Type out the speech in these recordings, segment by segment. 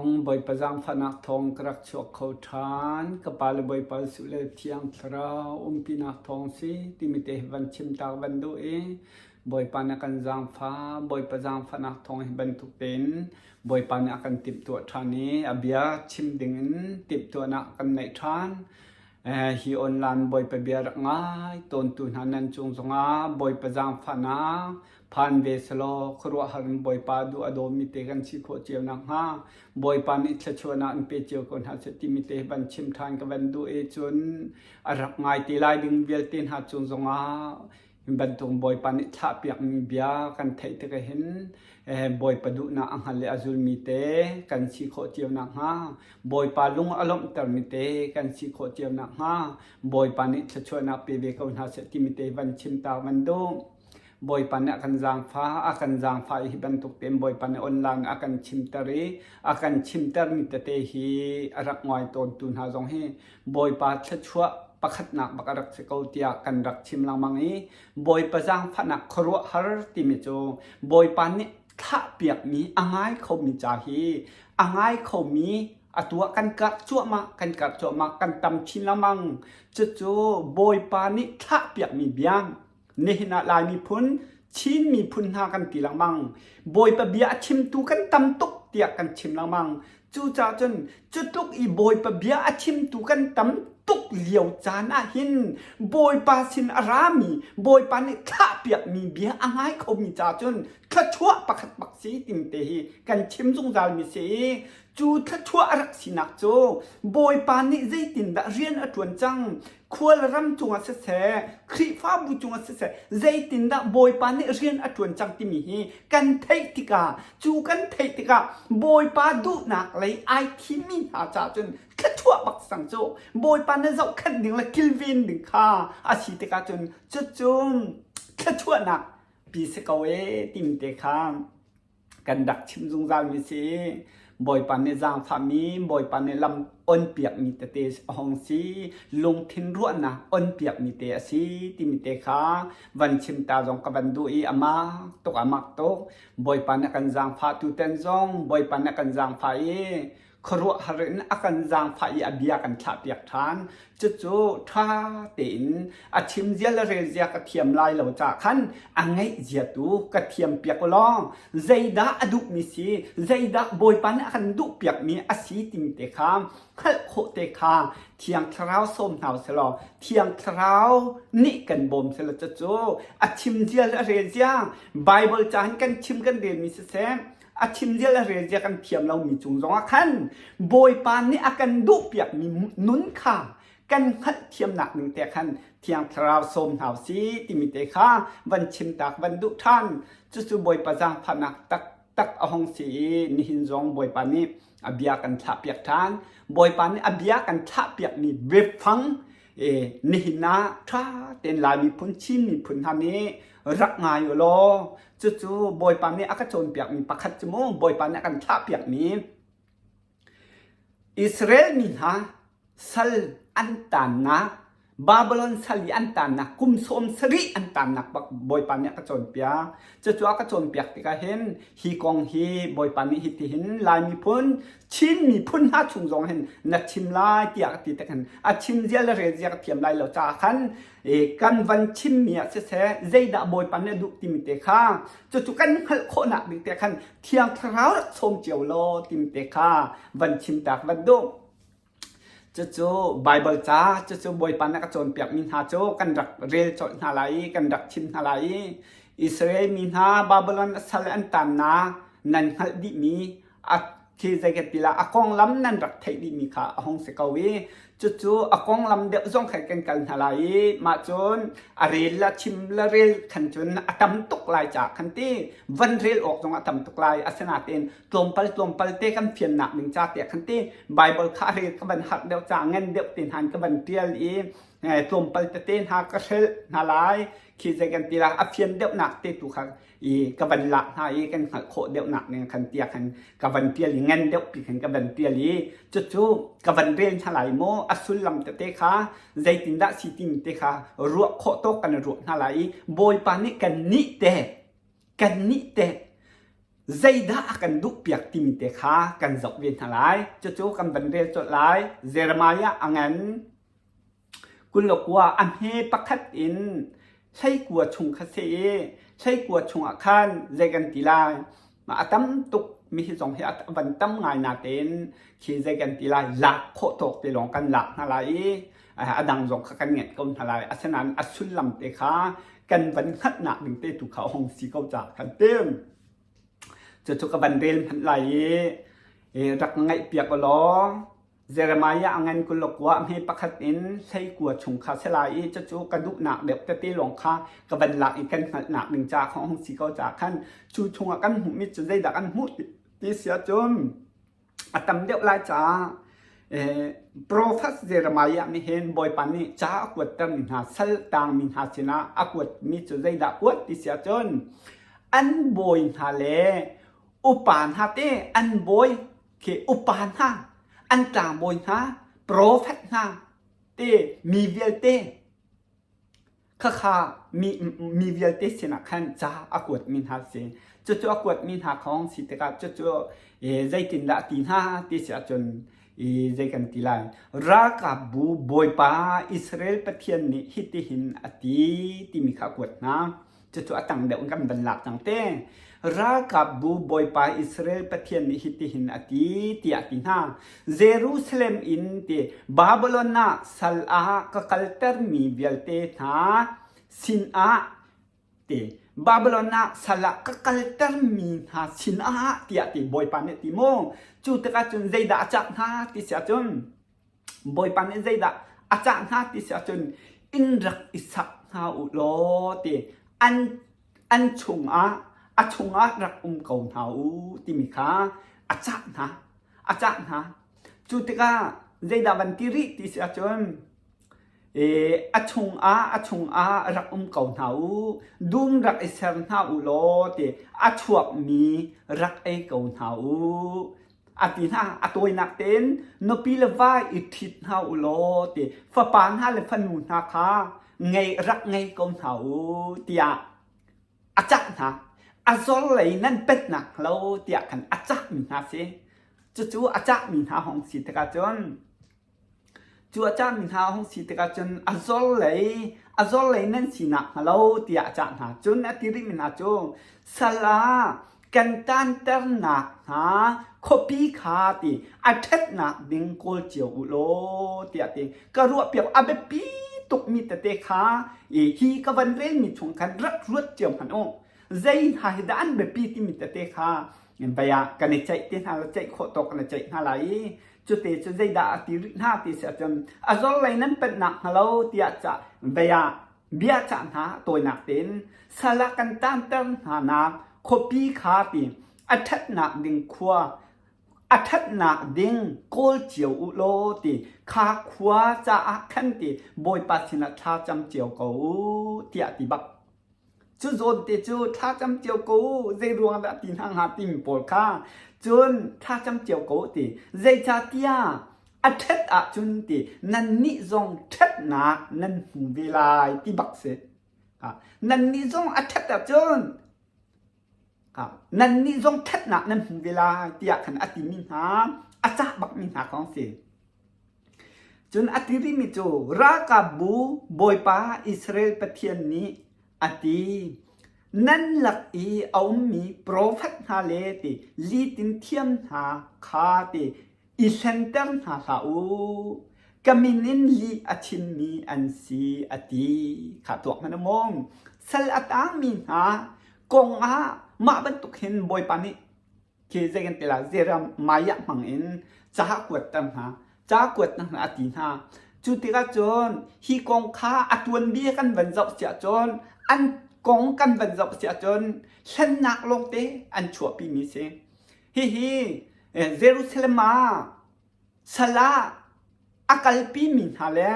zong Bawipa zaangfahnak thawng ka rak chuak kho ṭhan. Ka pa le Bawipa Jesuh le Thiang Thlarau umpinak thawng si timi te hi van chim tak van duh i Bawipa nih a kan zaangfah, Bawipa zaangfahnak thawng hi bantuk tein Bawipa nih a kan timhtuah ṭhan i a bia chim dingin timhtuahnak kan neih ṭhan. Hi online Bawipa bia rak ngai tawntu hna nan cung zongah Bawipa zaangfahnak phan ve selaw khuaruahhar in Bawipa duh a dawmi te kan si khawh cio nakhnga Bawipa nih thluachuahnak in pe cio ko hna seh timi te van chim ṭhan ka van duh i cun a rak ngai te lai ding vialte hna cung zongah Hi bantuk Bawipa nih thlahpiakmi bia kan theih tikah hin Bawipa duhnak a hngal i a zulmi te kan si khawh cio nakhnga Bawipa lung a lawmhtermi te kan si khawh cio nakhnga Bawipa nih thluachuahnak pe ve ko hna seh timi te van chim ta van duh. Bawipa nih a kan zaangfah, a kan zaangfah i hi bantuk tein Bawipa nih online a kan chimter i a kan chimtermi tete hi a rak ngai tawntu hna zong hi Bawipa thluachuah pakhatnak bak a rak si ko tiah kan rak chim lengmang i Bawipa zaangfahnak khuaruahhar timi cu Bawipa nih thlahpiakmi a ngai khomi ca hi a ngai khomi atu ah kan karh cuahmah kan karh cuahmah kan tam chin lengmang cucu Bawipa nih thlahpiakmi bia Nihin ah Lai miphun, Chin miphun hna kan ti lengmang. Bawipa bia a chimtu kan tam tuk tiah kan chim lengmang. Cucaah cun cu tluk i Bawipa bia a chimtu kan tam tuk lio caan ah hin Bawipa sin a rami, Bawipa nih thlahpiakmi bia a ngai khomi ca cun thluachuah pakhat bak si timi te hi kan chim zungzalmi si i cu thluachuah a rak sinak cu Bawipa nih zeitindah rian a ṭuan cang khual ram cungah siseh, Khrihfabu cungah siseh, zeitindah Bawipa nih rian a ṭuan cang timi hi kan theih tikah, cu kan theih tikah Bawipa duhnak lei ai thimmi hna caah cun thluachuah bak sang cu Bawipa na zohkhenh ding le kilven ding kha a si tikah cun cucu thluachuahnak pi si ko ee timi te kha kan rak chim zungzalmi si. Bawipa nih zaangfahmi, Bawipa nih lam onpiakmi tete a hung si, lungthin ruahnak onpiakmi te a si timi te kha van chim ta zong ka van duh i a mak tuk a mak tuk. Bawipa nih a kan zaangfah tutan zong Bawipa nih a kan zaangfah i khuaruahhar in a kan zaangfah i a bia kan thlahpiak ṭhan. Cucu ṭha tein a chim zia le rel zia ka thiam lai lo caah khan a ngeih zia tu ka thiam piak law zeidah a duhmi si, zeidah Bawipa nih a kan duhpiakmi a si timi te kha hngalh khawh te kha Thiang Thlarau sawm hna usih Thiang Thlarau nih kan bawm selaw cucu a chim zia le a rel zia Bible ca in kan chim kan relmi siseh a chim zia le rel zia kan thiam lomi cung zongah khan Bawipa nih a kan duhpiakmi nun kha kan hngalhthiamnak ning te khan Thiang Thlarau sawm hna si timi te kha van chim tak van duh ṭhan cucu Bawipa zaangfahnak taktak a hung si i nihin zong Bawipa nih a bia kan thlahpiak ṭhan Bawipa nih a bia kan thlahpiakmi biafang nihin ah ṭha tein Lai miphun Chin miphun hna nih rak ngai u law cucu Bawipa nih a ka cawnpiakmi pakhat cu mu Bawipa nih a kan thlahpiakmi Israel mi hna sal an taannak Babylon sal i an taannak kum 70 an taannak bak Bawipa nih a ka cawnpiak. Cucu a ka cawnpiak tikah hin hi kong hi Bawipa nih hitihin Lai miphun Chin miphun hna chung zong hin na chim lai tiah ka ti tik hin a chim zia le rel zia ka thiam lai lo caah khan kan van chimmi ah siseh zeidah Bawipa nih a duh timi te kha cucu kan hngalh khawhnak ding te khan Thiang Thlarau rak sawm cio law timi te kha van chim tak van duh. Cucu Baibal ca cucu Bawipa nih a ka cawnpiakmi hna cu kan rak rel colh hna lai i kan rak chim hna lai i Israel mi hna Babylon a sal an taannak nan hngalh dihmi a khi zei kan ti la a konglam nan rak theih dihmi kha a hung si ko i cucu a konglam deuh zong khan kan kal hna lai i mah cun a rel la chim la rel khan cun a tam tuk lai caah khan ti van rel awk zong a tam tuk lai asinain tlawmpal tlawmpal te kan fiannak ding ca tiah khan ti Bible kha a rel ka van harh deuh ca ngan deuh te hna in ka van tial i tlawmpal tete hna ka hrelh hna lai khi zei kan ti la a fian deuhnak te tu kha i ka van lak hna i kan hngalh khawh deuhnak ning khan tiah khan ka van tial i ngan deuh pi khan ka van tial i cucu ka van rel hna lai maw a sullam tete kha zeitindah si timi te kha ruah khawh tawk kan ruah hna lai i Bawipa nih kan nih te kan nih te. Zeidah a kan duhpiak timi te kha kan zoh ve hna lai. Cucu kan van rel colh lai. Jeremiah a ngan 29 a hme pakhat in hleikua chung kha si i hleikua chungah khan zei kan ti lai? A tam tuk mi hi zong hi a van tam ngai natein khi zei kan ti lai lak khawh tawk te lawng kan lak hna lai i a dang zong kha kan ngeih ko hna lai. Asinain a sullam te kha kan van hngalhnak ding te tu kha a hung si ko caah kan tim. Cucu ka van rel hmanh lai i rak ngaihpiak u law Jeremiah a ngan 29 hme pakhat in hleikua chung kha si lai i cucu ka duhnak deuh tete lawng kha ka van lak i kan hngalhnak ding ca kha hung si ko caah khan cu chungah kan hmuhmi cu zeidah kan hmuh ti si ahcun a tam deuh lai caah Profet Jeremiah nih hin Bawipa nih ca a kuattermi hna sal tangmi hna sinah a kuatmi cu zeidah kuat ti si ahcun an bawi hna le upa hna te an bawi khi upa hna an tlangbawi hna profet hna te mi vialte Khakha mi, mi vialte sinah khan ca a kuatmi hna si. Cucu a kuatmi hna khong si tikah cucu zeitindah a ti hna ti si ahcun zei kan ti lai. Ralkapbu Bawipa Israel Pathian nih hitihin a ti timi kha a kuat hna. Cucu a tang deuh in kan van lak cang te. Ralkapbu Bawipa Israel Pathian nih hitihin a ti tiah a ti hna. Jerusalem in ti Babylon ah sal ah ka kaltermi vialte hna sinah ti Babylon ah sal ah ka kaltermi hna sinah tiah ti Bawipa nih a ti mu. Cu tikah cun zeidah a cah hna ti si ahcun Bawipa nih zeidah a cah hna ti si ahcun inn rak i sak hna u law ti an an chungah a chungah rak um ko hna u timi kha a cah hna a cah hna. Cu tikah zeidah van ti rih ti si ahcun a chungah a chungah rak um ko hna u dum rak i ser hna u law ti a chuakmi rak ei ko hna u A ti hna, a tawinak tein nupi le va i ṭhit hna u law ti fapa hna le fanu hna kha ngei rak ngei ko hna u tiah a cah hna. A zor lei nan pennak lo tiah khan a cahmi hna si. Cucu a cahmi hna hong si tikah cun Cu a cahmi hna a hung si tikah cun a zor lei a zor lei nan sinak hnga lo tiah a cah hna. Cun a ti rihmi hna cu sal ah kan taanternak hna khuapi kha ti a ṭhatnak ding kawl cio u law tiah a ti. Ka ruahpiak a biapi tukmi tete kha hi ka van relmi chung khan rak ruat cio hmanh u. Zei hna hi dah an biapi timi tete kha vai ah kan i ceih te hna la ceih khawh tawk kan i ceih hna lai i cute cu zeidah a ti rih hna ti si ahcun a zor lei nan pennak hnga lo tiah ca vei ah bia cah hna tawinak tein sal ah kan taanter hna nak khuapi kha ti a ṭhatnak ding khua a ṭhatnak ding kawl cio u law ti kha khua caah khan ti Bawipa sinah thla cam cio ko u tiah ti bak Cu zawn te cu thlacam cio ko u, zei ruang dah ti hna hnga timi pawl kha cun thlacam cio ko u ti. Zeicahtiah a ṭhet ahcun ti nannih zong ṭhatnak nan hmu ve lai ti bak si. Nannih zong a ṭhet ahcun nannih zong ṭhatnak nan hmu ve lai tiah khan a timi hna, a cah bakmi hna kong si. Cun a ti rihmi cu ralkapbu Bawipa Israel Pathian nih a ti, Nan lak i a ummi profet hna le ti litin thiam hna kha ti i hlenter hna hlah u. Ka min in lih a chimmi an si, a ti. Kha tuak hmanh u maw? Sal a tangmi hna kong ah mah bantuk hin Bawipa nih khi zei kan ti lai Jeremiah hmang in ca kuatter hna ca kuat hna a ti hna cu tikah cun hi kong kha a tuanbia kan van zoh siah cun an kong kan van zoh siah cun hlennak lawngte an chuahpi mi si hihi Jerusalem ah sal ah a kalpi mi hna le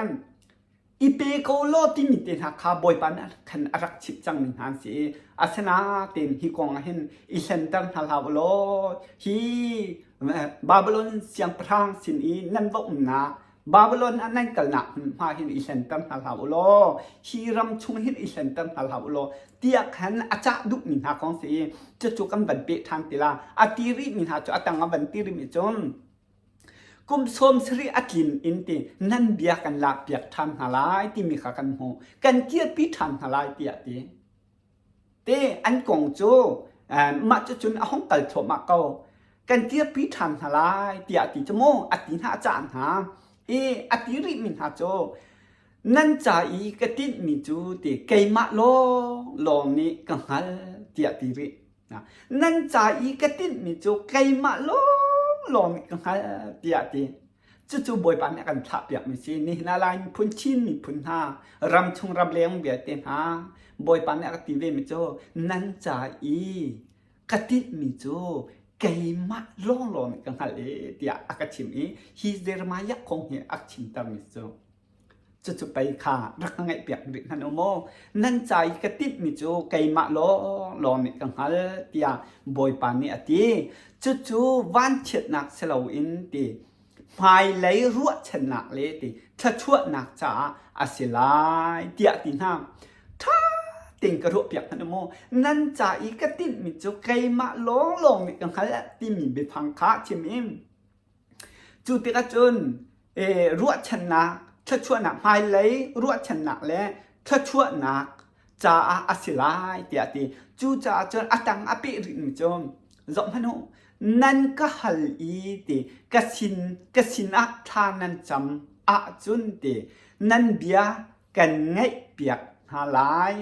I pe ko law timi te hna kha Bawipa nih khan a rak chimh cangmi hna an si i asinain hi kong ah hin i hlenter hna hlah u law hi Babylon siangpahrang sin i nan va umnak. Babylon ah nan kalnak hmunhma hin i hlenter hna hlah u law hi ram chung hin i hlenter hna hlah u law tiah khan a cah duhmi hna kong si i cucu kan van peh ṭhan ti la. A ti rihmi hna cu a tang a van ti rihmi cun kum sawm sarih a tlin in ti nan bia kan lakpiak ṭhan hna lai timi kha kan hmuh. Kan kirpi ṭhan hna lai tiah ti. Te an kong cu mah cucun a hung kal thluahmah ko. Kan kirpi ṭhan hna lai tiah a ti cu mu. A ti hna a cah hna. I a ti rihmi hna cu nan ca i ka tinhmi cu ti keimah lawnglawng nih ka hngal tiah ti rih. Nan ca i ka tinhmi cu keimah lawnglawng nih ka hngal tiah a ti. Cucu Bawipa nih a kan thlahpiakmi si. Nihin ah Lai miphun, Chin miphun hna, ramchung ramleng vialte hna, Bawipa nih a ka ti vemi cu nan ca i ka tinhmi cu keimah lawnglawng nih ka hngalh e tiah a ka chim i hi Jeremiah kong hi a ka chimtermi cu. Cucu pei kha rak ka ngaihpiak rih hmanh u mu. Nan ca i ka tinhmi cu keimah lawnglawng nih ka hngalh tiah Bawipa nih a ti. Cucu vanchiatnak si loin ti hmailei ruahchannak le ti thluachuahnak caah a si lai tiah ti hna. Ṭha tein ka ruahpiak hmanh u mu. Nan ca i ka tinhmi cu keimah lawnglawng nih ka hngalh timi biafang kha chim in Cu tikah cun ruahchannak, thluachuahnak hmailei ruahchannak le thluachuahnak caah a si lai tiah a ti. Cucaah cun a tang a peh rihmi cu zohhmanh u, nan ka hal i ti ka sin ka sinah thla nan cam ahcun ti nan bia kan ngaihpiak hna lai.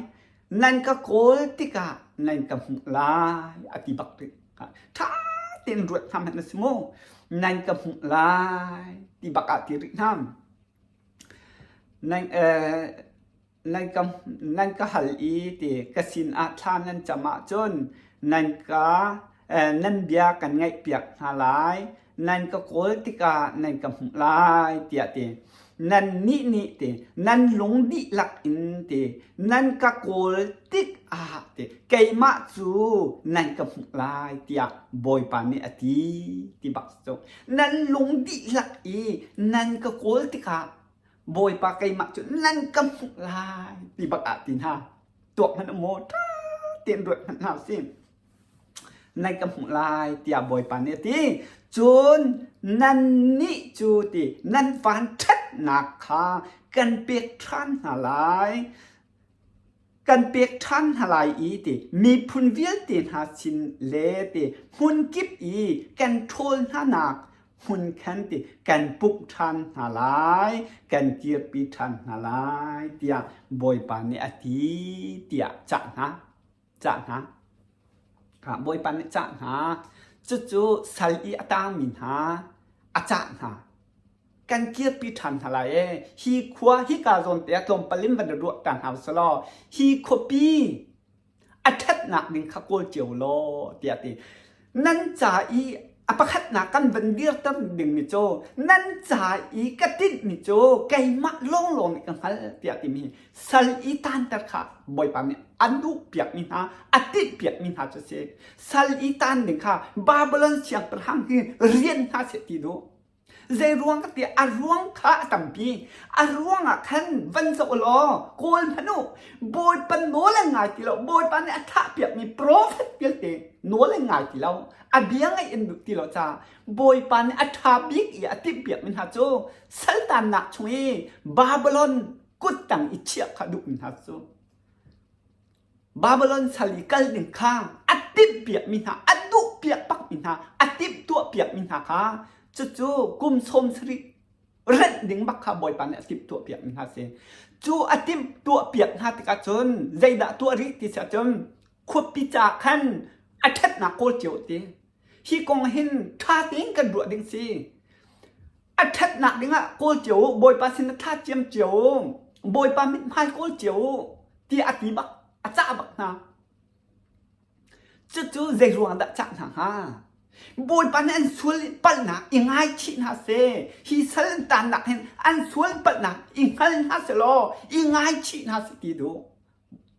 Nan ka kawl tikah nan ka hmuh lai a ti bak rih. Ṭha tein ruat hna hmanh na si mu. Nan ka hmuh lai ti bak ah ti rih hna. Nan, eh, nan ka, nan ka hal i ti ka sin ah thla nan cam ahcun nan ka nan bia kan ngaihpiak hna lai, nan ka kawl tikah nan ka hmuh lai tiah ti. Nannih nih ti nan lung dihlak in ti nan ka kawl tikah ti keimah cu nan ka hmuh lai tiah Bawipa nih a ti ti bak cu. Nan lung dihlak i nan ka kawl tikah Bawipa keimah cu nan ka hmuh lai ti bak ah ti hna. Tuak hmanh maw ṭha tein ruat hmanh hna usih. Nan ka hmuh lai tiah Bawipa nih a ti. Cun nannih cu ti nan van ṭhatnak kha kan pek ṭhan hna lai. Kan pek ṭhan hna lai i ti miphun vialte hna sin le ti hmun kip i kan ṭhawl hnanak hmun khan ti kan pumh ṭhan hna lai, kan kirpi ṭhan hna lai tiah Bawipa nih a ti tiah cah hna. Cah hna. Bawipa nih cah hna. Cucu sal i a tangmi hna a cah hna. Kan kirpi ṭhan hna lai ee. Hi khua hika zawn te ah tlawmpal in van ruah ta hna usih law hi khuapi a ṭhatnak ding kha kawl cio law tiah ti. Nan ca i a pakhatnak kan van dirter dingmi cu nan ca i ka tinhmi cu keimah lawnglawng nih ka hngalh tiah timi sal i taanter kha Bawipa nih an duhpiakmi hna a tinhpiakmi hna cu a si. Sal i taan ding kha Babylon siangpahrang hi rian hna seh ti duh. Zei ruang ka ti a ruang kha a tampi. A ruang ah khan van zoh u law kawl hmanh u. Bawipa nawl an ngai ti lo. Bawipa nih a thahpiakmi profet vialte nawl an ngai ti lo. A bia ngaih an duh ti lo caah Bawipa nih a ṭha bik i a timhpiakmi hna cu saltannak chung i Babylon kuttang i chiah kha duhmi hna cu. Babylon sal i kal ding kha a timhpiakmi hna, a duhpiak bakmi hna, a timhtuahpiakmi hna kha cucu kum sawm sarih renh ding bak kha Bawipa nih a timhtuahpiakmi hna a si. Cu a timhtuahpiak hna tikah cun zeidah tuah rih ti si ahcun khuapi ca khan a ṭhatnak kawl cio ti. Hi kong hin ṭha tein kan ruah ding si. A ṭhatnak dingah kawl cio u, Bawipa sin ah thla ciam cio u, Bawipa mithmai kawl cio u tiah a ti bak, a cah bak hna. Cucu zei ruang dah cah hna hnga? Bawipa nih an sual palhnak i ngaichih hna seh. Hi sal an tannak hin an sual palhnak i hngal hna seh law i ngaichih hna seh ti duh.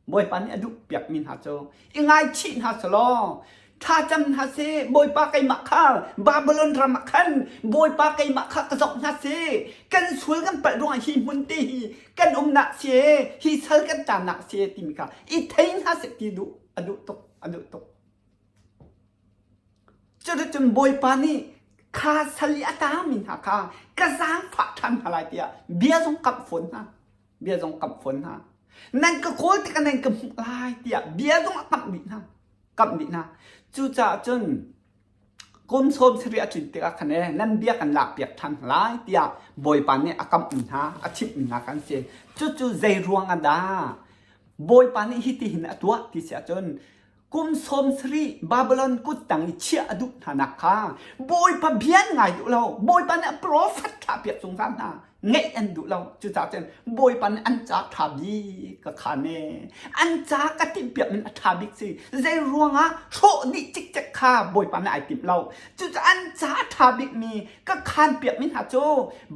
Bawipa nih a duhpiakmi hna cu i ngaichih hna seh law. Thlacam hna seh, Bawipa keimah kha Babylon ram ah khan Bawipa keimah kha ka zoh hna seh. Kan sual kan palh ruangah hi hmun te hi kan umnak si e, hi sal kan tanak si e timi kha i thei hna seh ti duh a duh tuk, a duh tuk. Cuticun Bawipa nih kha sal i a tangmi hna kha ka zaangfah ṭhan hna lai tiah bia zong kamh fawn hna. Bia zong kamh fawn hna. Nan ka kawl tikah nan ka hmuh lai tiah bia zong a kamh dih hna. Kamh dih hna. Cucaah cun kum sawm sarih a tlin tikah khan ee nan bia kan lakpiak ṭhan hna lai tiah Bawipa nih a kamhmi hna, a chimhmi hna kan si. Cucu zei ruang ah dah Bawipa nih hitihin a tuah ti si ahcun kum 70 Babylon kut tang i chiah a duh hnanak kha Bawipa bia an ngai duh lo. Bawipa nih a profet thlahpiak zungzal hna. Ngaih an duh lo. Cucaah cun Bawipa nih an ca ṭha bik ka khaan e. An ca ka timhpiak min a ṭha bik si. Zei ruangah hrawh dih cikcek kha Bawipa nih ai timh lo. Cucaah an ca a ṭha bikmi ka khaanpiak mi hna cu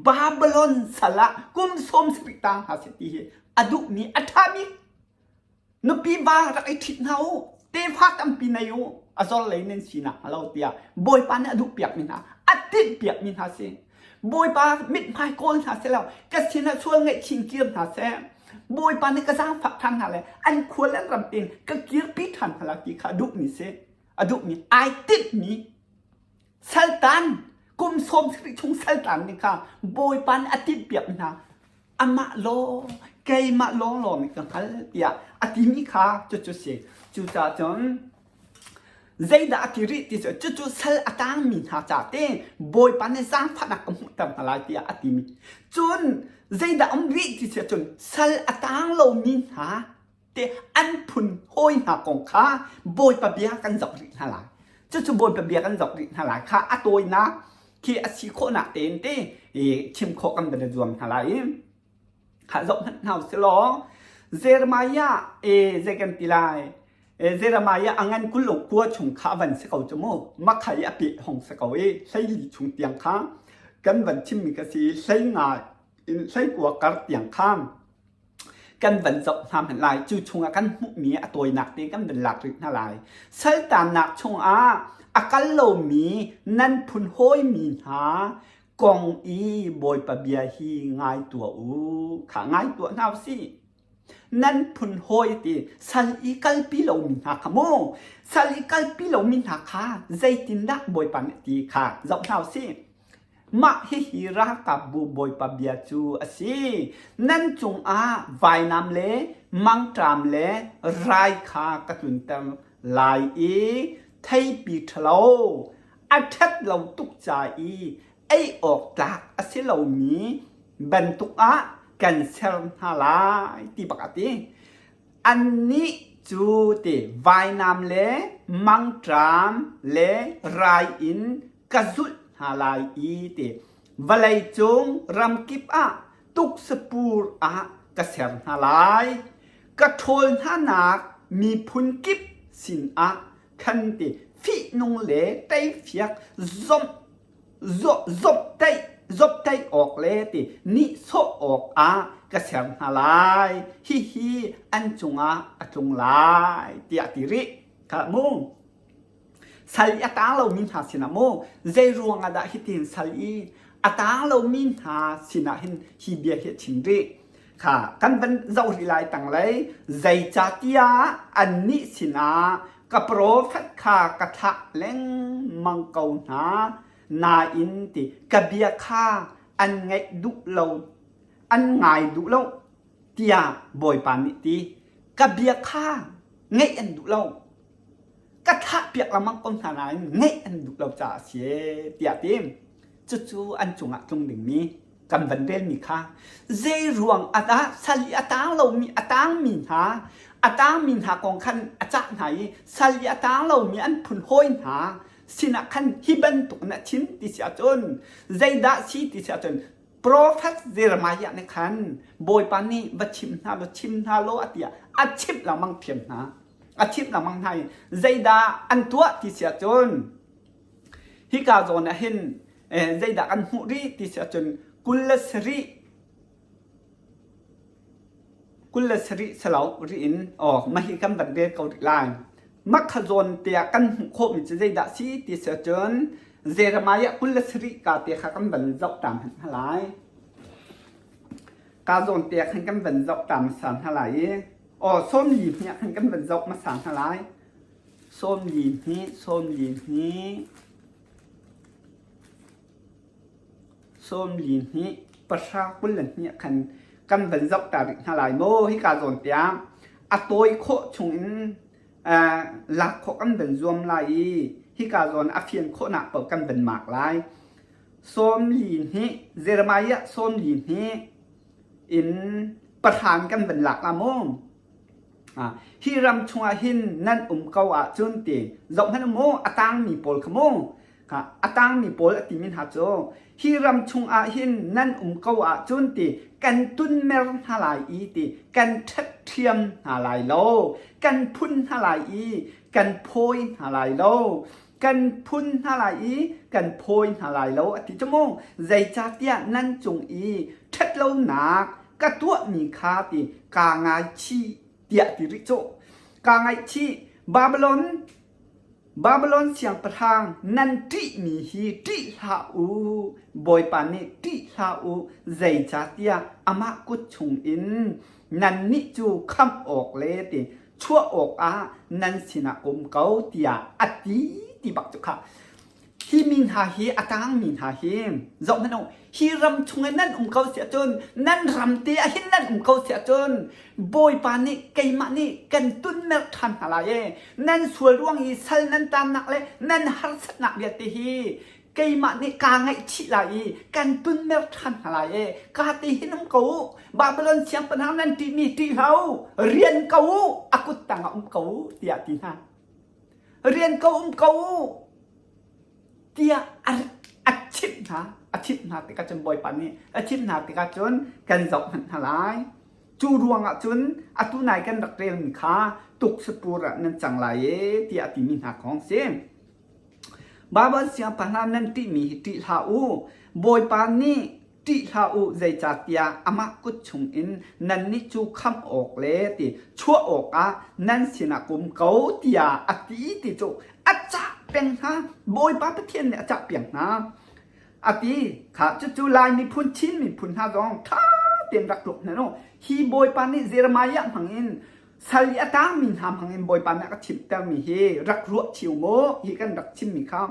Babylon sal ah kum 70 tang hna seh ti hi a duhmi a ṭha bik Nupi va rak i ṭhit hna u, tefa tampi nei u, a zor lei nan sinak hnga lo tiah Bawipa nih a duhpiakmi hna, a tinhpiakmi hna si. Bawipa mithmai kawl hna seh law ka sinah sual ngaihchih kir hna seh. Bawipa nih ka zaangfah ṭhan hna le an khua le an ram tein ka kirpi ṭhan hna lai ti kha a duhmi si. A duhmi, ai tinhmi saltan, kum 70 chung saltan nih kha Bawipa nih a tinhpiakmi hna amah law keimah lawnglawng nih ka hngal tiah a timi kha cucu si. Cucaah cun zeidah a ti rih ti cu cucu sal a tangmi hna ca te Bawipa nih zaangfahnak ka hmuhter hna lai tiah a timi. Cun zeidah um rih ti si ahcun sal a tang lomi hna te an phun hawi hna kong kha Bawipa bia kan zoh rih hna lai. Cucu Bawipa bia kan zoh rih hna lai kha a tawinak khi a si khawhnak tein te chim khawh kan van i zuam hna lai i kha zoh hmanh hna usih law Jeremiah e zei kan ti lai Jeremiah a ngan kul kua chung kha a van si ko cu mu makhai a peh hong si ko i hleili chung tiang kha kan van chimmi ka si hlei nga in hlei kua kar tiang kha kan van zoh hna hmanh lai. Cu chungah kan hmuhmi a tawinak te kan van lak rih hna lai. Saltannak chungah a kal lomi nan phun hawimi hna kong i Bawipa bia hi ngai tuah u. Kha ngai tuah hna usih. Nan phun hawi ti sal i kalpi lomi hna kha mu. Sal i kalpi lomi hna kha zeitindah Bawipa nih ti kha zoh hna usih. Mah hihi ralkapbu Bawipa bia cu a si. Nan cungah vainam le mangṭam le rai kha ka tlunter lai i theipi ṭhalo a ṭhat lo tuk ca i ei awk tlak a si lomi bantuk ah kan ser hna lai ti bak a ti. Annih cu ti vainam le mangṭam le rai in ka zulh hna lai i ti vawlei cung ramkip ah tuksapur ah ka ser hna lai. Ka ṭhawl hnanak miphun kip sinah khan ti fihnung le teifiak zomh zomhtaih awk le ti nihsawh awkah ka ser hna lai. Hihi an cungah a tlung lai tiah a ti rih. Kha mu. Sal i a tang lomi hna sinah maw zei ruangah dah hitin sal i a tang lomi hna sinah hin hi bia hi a chim rih? Kha kan van zoh rih lai tanglei zeicahtiah annih sinah ka profet kha ka thlah lengmang ko hna nain ti ka bia kha an ngaih duh lo an ngai duh lo tiah Bawipa nih ti ka bia kha ngaih an duh lo ka thlahpiak lengmang ko hna nain ngeih an duh lo caah a si ee tiah a ti. Cucu an cungah tlung dingmi kan van relmi kha zei ruang ah dah sal i a tang lomi a tangmi hna a tangmi hna kong khan a cah hna i sal i a tang lomi an phun hawi hna sinah khan hi bantuk in a chim ti si ahcun zeidah si ti si ahcun Profet Jeremiah nih khan Bawipa nih va chim hna law chim hna law a tiah a chimh lengmang thiam hna. A chimh lengmang hna i zeidah an tuah ti si ahcun hika zawn ah hin zeidah kan hmuh rih ti si ahcun 27 27 si lo rih in aw mah hi kan van rel ko rih lai. Makha zawn te ah kan hmuh khawhmi cu zeidah si ti si ahcun Jeremiah 27 ka te kha kan van zoh ta hmanh hna lai. Ka zawn te ah khan kan van zoh ta hmasa hna lai i aw 42 ah khan kan van zoh hmasa hna lai. 42 42 42 pahra 22 ah khan kan van zoh ta rih hna lai maw hika zawn tiang a tawi khawh chungin lak khawh kan van zuam lai i hika zawn a fian khawhnak paoh kan van mak lai. 42 Jeremiah 42 in pahran kan van lak la maw? Hi ram chungah hin nan um ko ahcun ti zoh hmanh mu a tangmi pawl kha mu a tangmi pawl a timi hna cu hi ram chungah hin nan um ko ahcun ti kan tunmer hna lai i ti kan ṭhatṭhiam hna lai lo kan phun hna lai i kan phawi hna lai lo kan phun hna lai i kan phawi hna lai lo a ti cu mu zeicahtiah nan cung i ṭhatlonak ka tuahmi kha ti kaa ngaichih tiah ti rih cu kaa ngaihchih Babylon Babylon siangpahrang nan ṭihmi hi ṭih hlah u Bawipa nih ṭih hlah u zeicahtiah amah kut chungin nannih cu khamh awk le ti chuah awkah nan sinah ka um ko tiah a ti ti bak cu kha Hi mi hna hi a tangmi hna hi zoh hmanh u hi ram chung i nan um ko si ahcun nan ram te ah hin nan um ko si ahcun Bawipa nih keimah nih kan tunmerh ṭhan hna lai i nan sual ruang i sal nan tannak le nan harsatnak vialte hi keimah nih kaa ngaihchih lai i kan tunmer ṭhan hna lai i ka te hin um ko u Babylon siangpahrang nan ṭihmi ṭih hlah u rian ko u a kut tangah um ko u tiah ti hna. Rian ko um ko u tiah a chimh hna. A chimh hna tikah cun Bawipa nih a chimh hna tikah cun kan zoh hmanh hna lai. Cu ruangah cun atu nai kan rak relmi kha tuksapur ah nan cang lai e tiah a timi hna kong si. Baibal siangpahrang nan ṭihmi hi ṭih hlah u. Bawipa nih ṭih hlah u zeicahtiah amah kut chungin nannih cu khamh awk le ti chuah awkah nan sinah ka um ko tiah a ti ti cu a cah peng hna. Bawipa Pathian nih a cah piak hna. A ti kha cucu Lai miphun Chin miphun hna zong ṭha tein rak tuak hna u. Hi Bawipa nih Jeremiah hmangin sal i a tangmi hna hmangin Bawipa nih a ka chimtermi hi rak ruah cio mu hi kan rak chimmi kha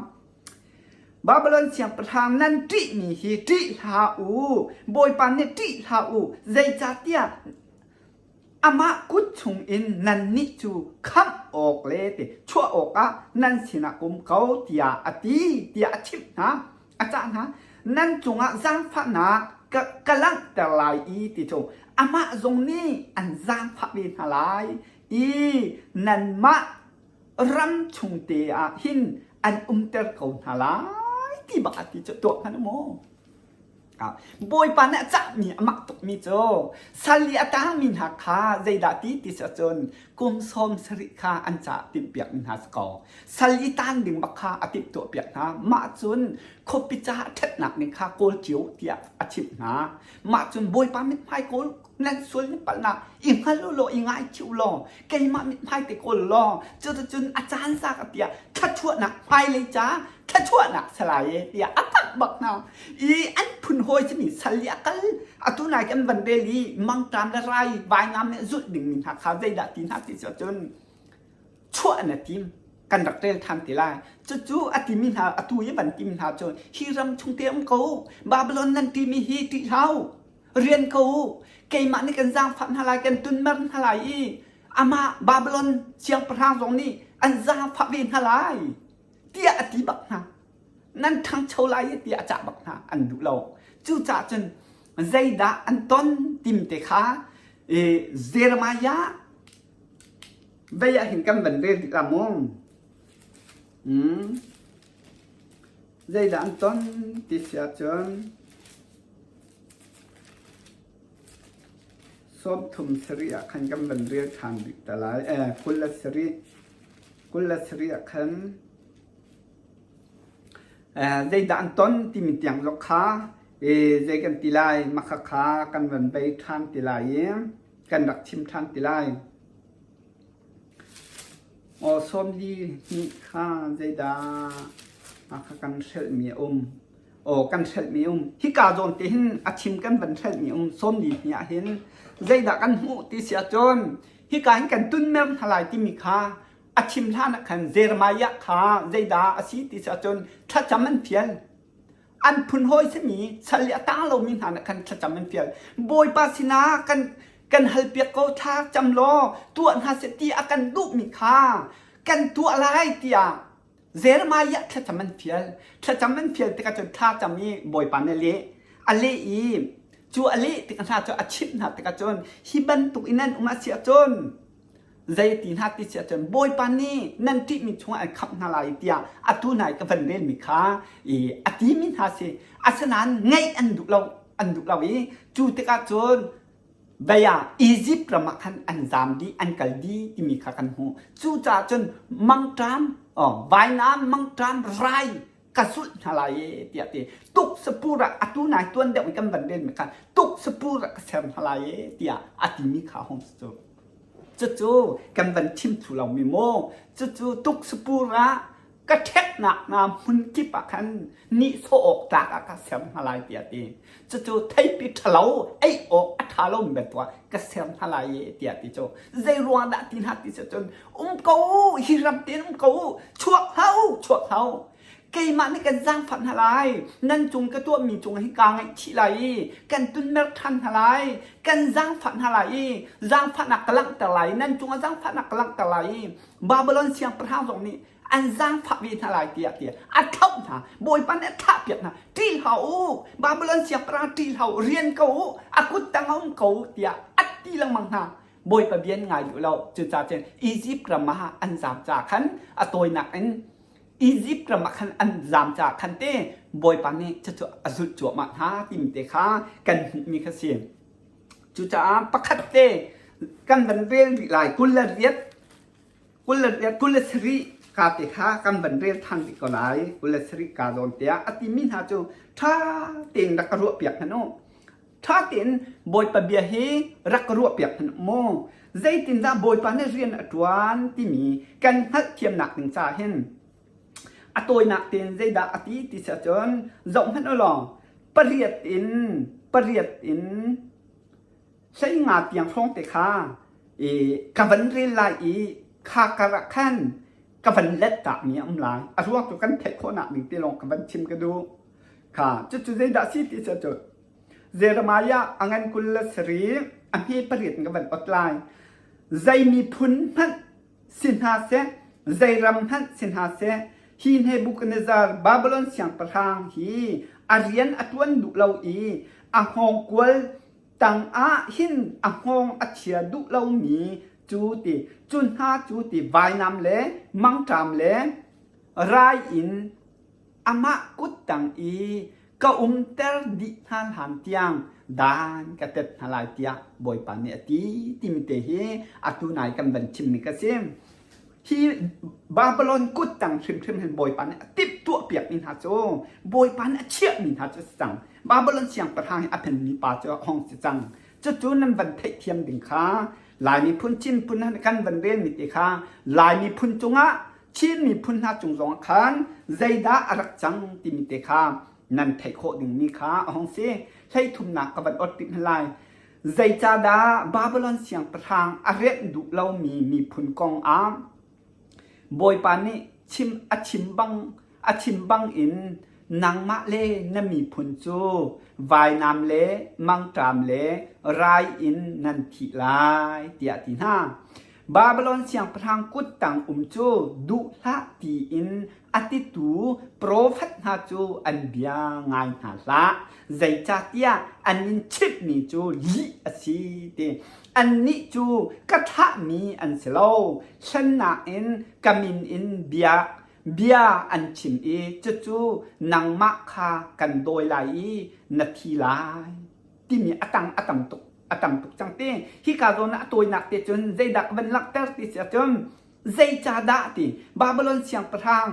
Babylon siangpahrang nan ṭihmi hi ṭih hlah u Bawipa nih ṭih hlah u zeicahtiah amah kut chungin nannih cu khamh awk le ti chuah awkah nan sinah ka um ko tiah a ti tiah a chimh hna a cah hna nan cungah zaangfahnak ka, ka langhter lai i ti cu amah zong nih an zaangfah ve hna lai i nanmah ram chung te ah hin an umter ko hna lai ti bak a ti cu tuah hmanh maw Bawipa nih a cahmi a mak tukmi cu sal i a tangmi hna kha zeidah ti ti si ahcun kum 70 kha an caah timhpiakmi hna si ko. Sal i tan ding bak kha a timhtuahpiak hna. Mah cun khuapi caah ṭhatnak ding kha kawl cio tiah a chimh hna. Mah cun Bawipa mithmai kawl nan sual nan palhnak i hngal u law i ngaichih u law keimah mithmai te kawl law cuticun a caan za ka tiah thluachuahnak hmailei ca thluachuahnak salai e tiah a tak bak hna i an phun hawi simi sal i a kal atu nai kan van rel i mangṭam le rai vainam nih zulh dingmi hna kha zeidah ti hna ti si ahcun chuah na tim kan rak rel ṭhan te lai cucu a timi hna atu i van timi hna cu hi ram chung te um ko Babylon nan timi hi ṭih hlah u rian ko u keimah nih kan zaangfah hna lai kan tunmer hna lai i amah Babylon siangpahrang zong nih an zaangfah ve hna lai tiah a ti bak hna nan ṭhangcho lai i tiah a cah bak hna an duh lo cucaah cun zeidah an ton tim te kha Jeremiah vei ah hin kan van rel dih la mu zeidah an ton ti si ahcun 37 ah khan kan van rel ṭhan rih te lai. 27, 27 ah khan zeidah an ton timi tiang zong kha zei kan ti lai makha kha kan van bei ṭhan ti lai i kan rak chim ṭhan ti lai. Aw 42 kha zeidah a kha kan hrelhmi a um. Aw kan hrelhmi um. Hika zawn te hin a chim kan van hrelhmi um 42 ah hin zeidah kan hmuh ti si ahcun hika hin kan tunmer hna lai timi kha a chim hlan ah khan Jeremiah kha zeidah a si ti si ahcun thlacam an fial. An phun hawi simi sal i a tang lomi hna nih khan thlacam an fial. Bawipa sinah kan kan halpiak ko thla cam law tuah hna seh ti a kan duhmi kha kan tuah lai tiah Jeremiah thlacam an fial. Thlacam an fial tikah cun thlacam i Bawipa nih a leh. A leh i cu a leh tikah hna cu a chimh hna tikah cun hi bantuk in nan um a si ahcun zei ti hna ti si ahcun Bawipa nih nan ṭihmi chungah an khamh hna lai tiah atu hna i ka van relmi kha i a timi hna si. Asinain ngaih an duh lo an duh lo i cu tikah cun vei ah Izipt ram ah khan an zaam dih an kal dih timi kha kan hmuh. Cucaah cun mangṭam, vainam mangṭam rai ka zulh hna lai e tiah ti tuk sapur ah atu nai tuan deuh i kan van relmi kha tuk sapur ah ka ser hna lai e tiah a timi kha hong si cu. Cucu kan van chim thlu lomi maw cucu tuk sapur ah ka ṭheknak hna hmun kip ah khan nihsawh awk tlak ah ka ser hna lai tiah ti. Cucu theipi ṭhalo ei awk a ṭha lomi bantuk ah ka ser hna lai e tiah ti cu. Zei ruang dah ti hna ti si cun um ko u, hi ram tein um ko u, chuak hlah u, chuak hlah u. Keimah nih kan zaangfah hna lai. Nan cung ka tuahmi cung hi kaa ngaihchih lai i kan tunmer ṭhan hna lai. Kan zaangfah hna lai i zaangfahnak ka langhter lai. Nan cungah zaangfahnak ka langhter lai i Babylon siangpahrang zong nih an zaangfah ve hna lai tiah tiah a thlauh hna. Bawipa nih a thlahpiak hna. Ṭih hlah u, Babylon siangpahrang ṭih hlah u, rian ko u, a kut tang ah um ko u tiah a ti lengmang hna. Bawipa bia an ngai duh lo. Cucaah cun Izipt ram ah an zaam caah khan a tawinak in Izipt ram ah khan an zaam caah khan te Bawipa nih cucu a zulh cuahmah hna timi te kha kan hmuhmi kha si. Cucaah pakhat te kan van rel rih lai 28 27 ka te kha kan van rel than rih ko lai 27 ka zawn tiah a timi hna cu ṭha tein rak ka ruahpiak hmanh u. Ṭha tein Bawipa bia hi rak ka ruahpiak hmanh u mu. Zeitindah Bawipa nih rian a ṭuan timi kan hngalhthiamnak ding caah hin a tawinak tein zeidah a ti ti si ahcun zohhmanh u law pariat in pariat in 15 tiang hrawng te kha i ka van rel lai i kha kar ah khan ka van let takmi a um lai. A ruang cu kan theih khawhnak ding te lawng ka van chim ka duh. Kha cucu zeidah si ti cu Jeremiah a ngan 27 a hme pariat in ka van ot lai. Zei miphun hmanh si hna seh, zei ram hmanh si hna seh, hi Nebuchadnezzar Babylon siangpahrang hi a rian a ṭuan duh lo i a hngawngkual tangah hin a hngawng a chia duh lomi cu ti cu hna cu ti vainam le mangṭam le rai in amah kut tang i ka umter dih hna hlan tiang dan ka tet hna lai tiah Bawipa nih a ti timi te hi atu nai kan van chimmi ka si. Hi Babylon kut tang hrimhrim hin Bawipa nih a timhtuah piakmi hna cu Bawipa nih a chiahmi hna cu a si cang. Babylon siangpahrang hi a phenmi pa cu a hong si cang. Cucu nan van theihthiam ding kha Lai miphun Chin phun kan van relmi te kha Lai miphun cungah Chin miphun hna cung zong ah khan zeidah a rak cang timi te kha nan theih khawh dingmi kha a hung si. Hleithumnak ka van ot rih hna lai. Zeicahdah Babylon siangpahrang a rianh duh lomi miphun kong ah Bawipa nih chim a chim bang a chim bang in nangmah le na miphun cu vainam le mangṭam le rai in nan thih lai tiah a ti hna. Babylon siangpahrang kut tang um cu duh hlah tiin a titu profet hna cu an bia ngai hna hlah. Zeicahtiah an in chimhmi cu lih a si ti. Annih cu ka thlahmi an si lo. Hlennak in ka min in biak bia an chim i cucu nangmah kha kan dawi lai i na thi lai timi a tang a tam tuk a tam tuk cang ti hika zawn ah a tawinak te cun zeidah ka van langhter ti si ahcun zeicahdah ti Babylon siangpahrang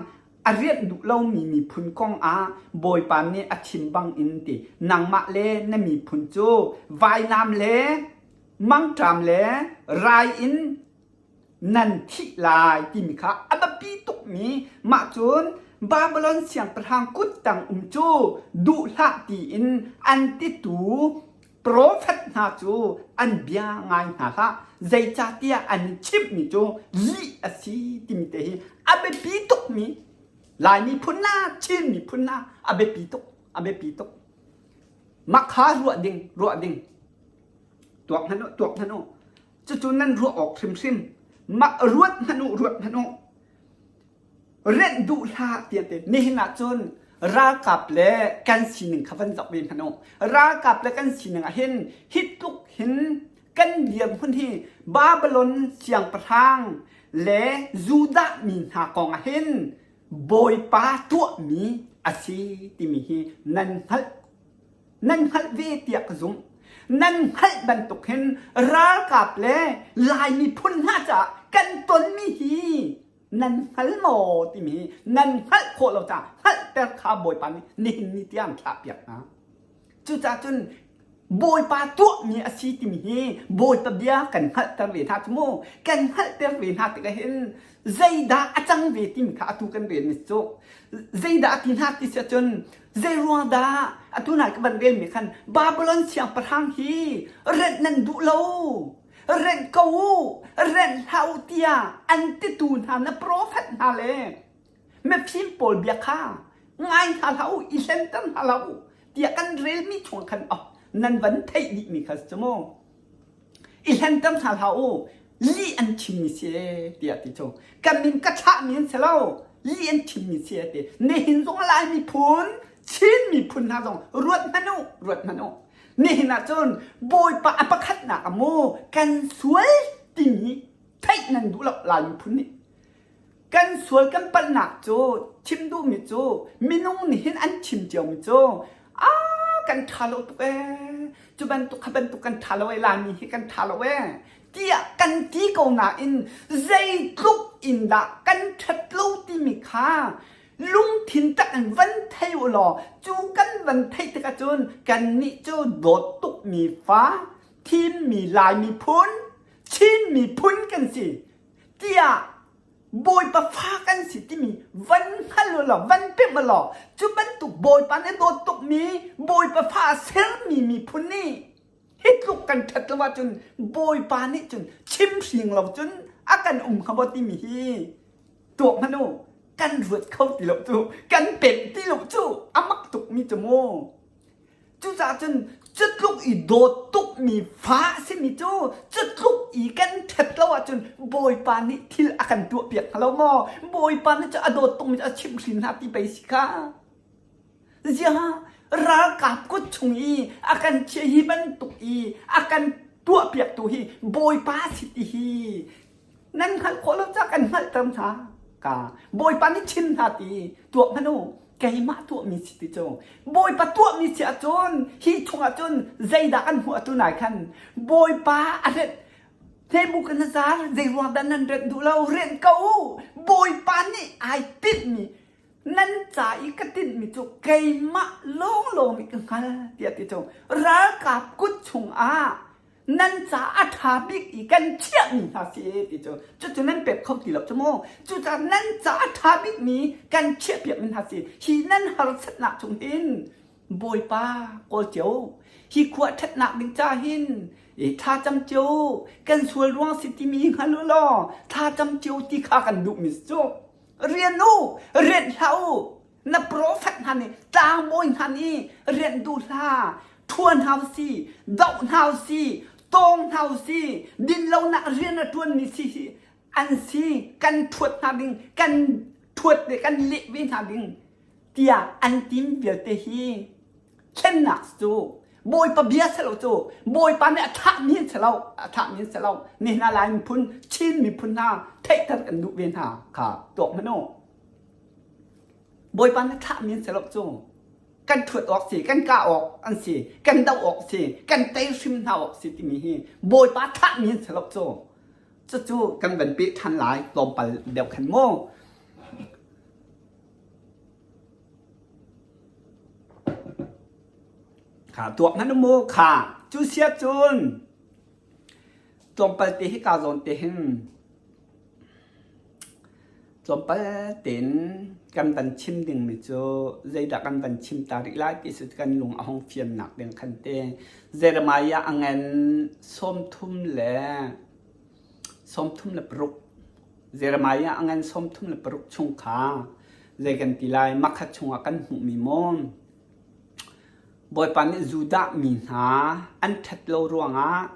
a rianh duh lomi miphun kong ah Bawipa nih a chim bang in ti nangmah le na miphun cu vainam le mangṭam le rai in. nan thih lai timi kha a biapi tukmi mah cun Babylon siangpahrang kuttang um cu duh hlah tiin an titu profet hna cu an bia ngai hna hlah. Zeicahtiah an i chimhmi cu lih a si timi te hi a biapi tukmi Lai miphun na Chin miphun na a biapi tuk a biapi tuk. Mah kha ruah ding ruah ding tuak hmanh u tuak hmanh u cucu nan ruah awk hrimhrim mah ruat hmanh u ruat hmanh u renh duh hlah tiah ti nihin ah cun ralkap le kan sining kha van zoh ve hmanh u ralkap le kan sining ah hin hi tluk hin kan dirhmun hi Babylon siangpahrang le Judah mi hna kong ah hin Bawipa tuahmi a si timi hi nan hngalh nan hngalh ve tiah ka zumh. Nan hngalh bantuk hin ralkap le Lai miphun hna caah kan tonmi hi nan hngal maw timi nan hngalh khawh lo caah hngalhter kha Bawipa nih nihin ni tiang thlahpiak hna. Cucaah cun Bawipa tuahmi a si timi hi Bawipa bia kan hngalhter ve hna cu mu. Kan hngalhter ve hna tikah hin zeidah a cang ve timi kha atu kan relmi cu zeidah a ti hna ti si ahcun zei ruang dah atu nai ka van relmi khan Babylon siangpahrang hi renh nan duh lo renh ko u renh hlah u tiah an titu hna na profet hna le mifim pawl bia kha ngai hna hlah u i hlenter hna hlah u tiah kan relmi chung khan oh nan van theih dihmi kha si cu mu i hlenter hna hlah u lih an chimmi si tiah ti cu kan min ka thlahmi an si lo lih an chimmi si ti nihin zong Lai miphun Chin miphun hna zong ruat hmanh u ruat hmanh u nihin ah cun Bawipa a pakhatnak a mu kan sual timi theih nan duh lo Lai miphun nih Kan sual kan palhnak cu chim duhmi cu minung nih hin an chim ciomi cu ah kan ṭha lo tuk ee cu bantuk kha bantuk kan ṭha lo ee Laimi hi kan ṭha lo ee tiah kan ti ko nain zeitluk in dah kan ṭhat lo timi kha lungthin tak in van thei u law cu kan van theih tikah cun kannih cu dawt tukmi fa thimmi Lai miphun Chin miphun kan si tiah Bawipa fa kan si timi van hngal u law van pemh u law cu bantuk Bawipa nih dawt tukmi Bawipa fa sermi miphun nih hi tluk kan ṭhat lo ahcun Bawipa nih cun chimhring lo cun a kan um hnga maw timi hi tuak hmanh u kan ruat kho ti lo cu kan pemh ti lo cu a mak tukmi cu mu. Cucaah cun cutluk i dawt tukmi fa a simi cu cutluk i kan ṭhat lo ahcun Bawipa nih thil a kan tuahpiak hnga lo maw? Bawipa nih cu a dawt tukmi cu a chimhhrin hna ti pei si kha. Ziah ralkap kut chung i a kan chiah hi bantuk i a kan tuahpiaktu hi Bawipa si ti hi nan hngalh khawh lo caah kan hngalhter hna ka Bawipa nih chim hna ti tuah hmanh u keimah tuahmi si ti cu Bawipa tuahmi si ahcun hi chungah cun zeidah kan hmuh atu nai khan Bawipa a renh Nebuchadnezzar zei ruang dah nan renh duh lo renh ko u Bawipa nih ai tinhmi nan ca i ka tinhmi cu keimah lawnglawng nih ka hngal tiah ti cu ralkap kut chungah nan ca a ṭha bik i kan chiahmi hna si ti cu cucu nan pek kho ti lo cu mu cucaah nan ca a ṭha bikmi kan chiahpiakmi hna si hi nan harsatnak chung hin Bawipa kawl cio hi khua ṭhatnak ding ca hin thla cam cio kan sual ruang si timi hngal u law thla cam cio ti kha kan duhmi cu rian u rianh hlah u Na profet hna nih tlangbawi hna nih rianh duh hlah, ṭhuan hna u si, doh hna u si, tawng hna u si, dinlonak rian a ṭuanmi si hi an si, kan ṭhuat hna ding, kan ṭhuat le kan leh ve hna ding tiah an tim vialte hi thlennak cu Bawipa bia si lo cu Bawipa nih a thlahmi an si lo a thlahmi an si lo nihin ah Lai miphun Chin miphun hna theihter kan duh ve hna kha tuak hmanh u Bawipa na thlahmi an si lo cu. Kan ṭhuat awk si, kan kah awk an si, kan doh awk si, kan tei hrim hna awk si timi hi Bawipa thlahmi an si lo cu. Cucu kan van peh ṭhan lai tlawmpal deuh khan mu. Kha tuak hmanh mu kha cu sia cun tlawmpal te hi ka zawn te hin. Tlawmpal tein kan van chim dingmi cu zeidah kan van chim ta rih lai ti cu kan lung a hung fiannak ding khan te. Jeremiah a ngan 36. Jeremiah a ngan 36 chung kha zei kan ti lai makhat chungah kan hmuhmi maw Bawipa nih Judah mi hna an ṭhat lo ruangah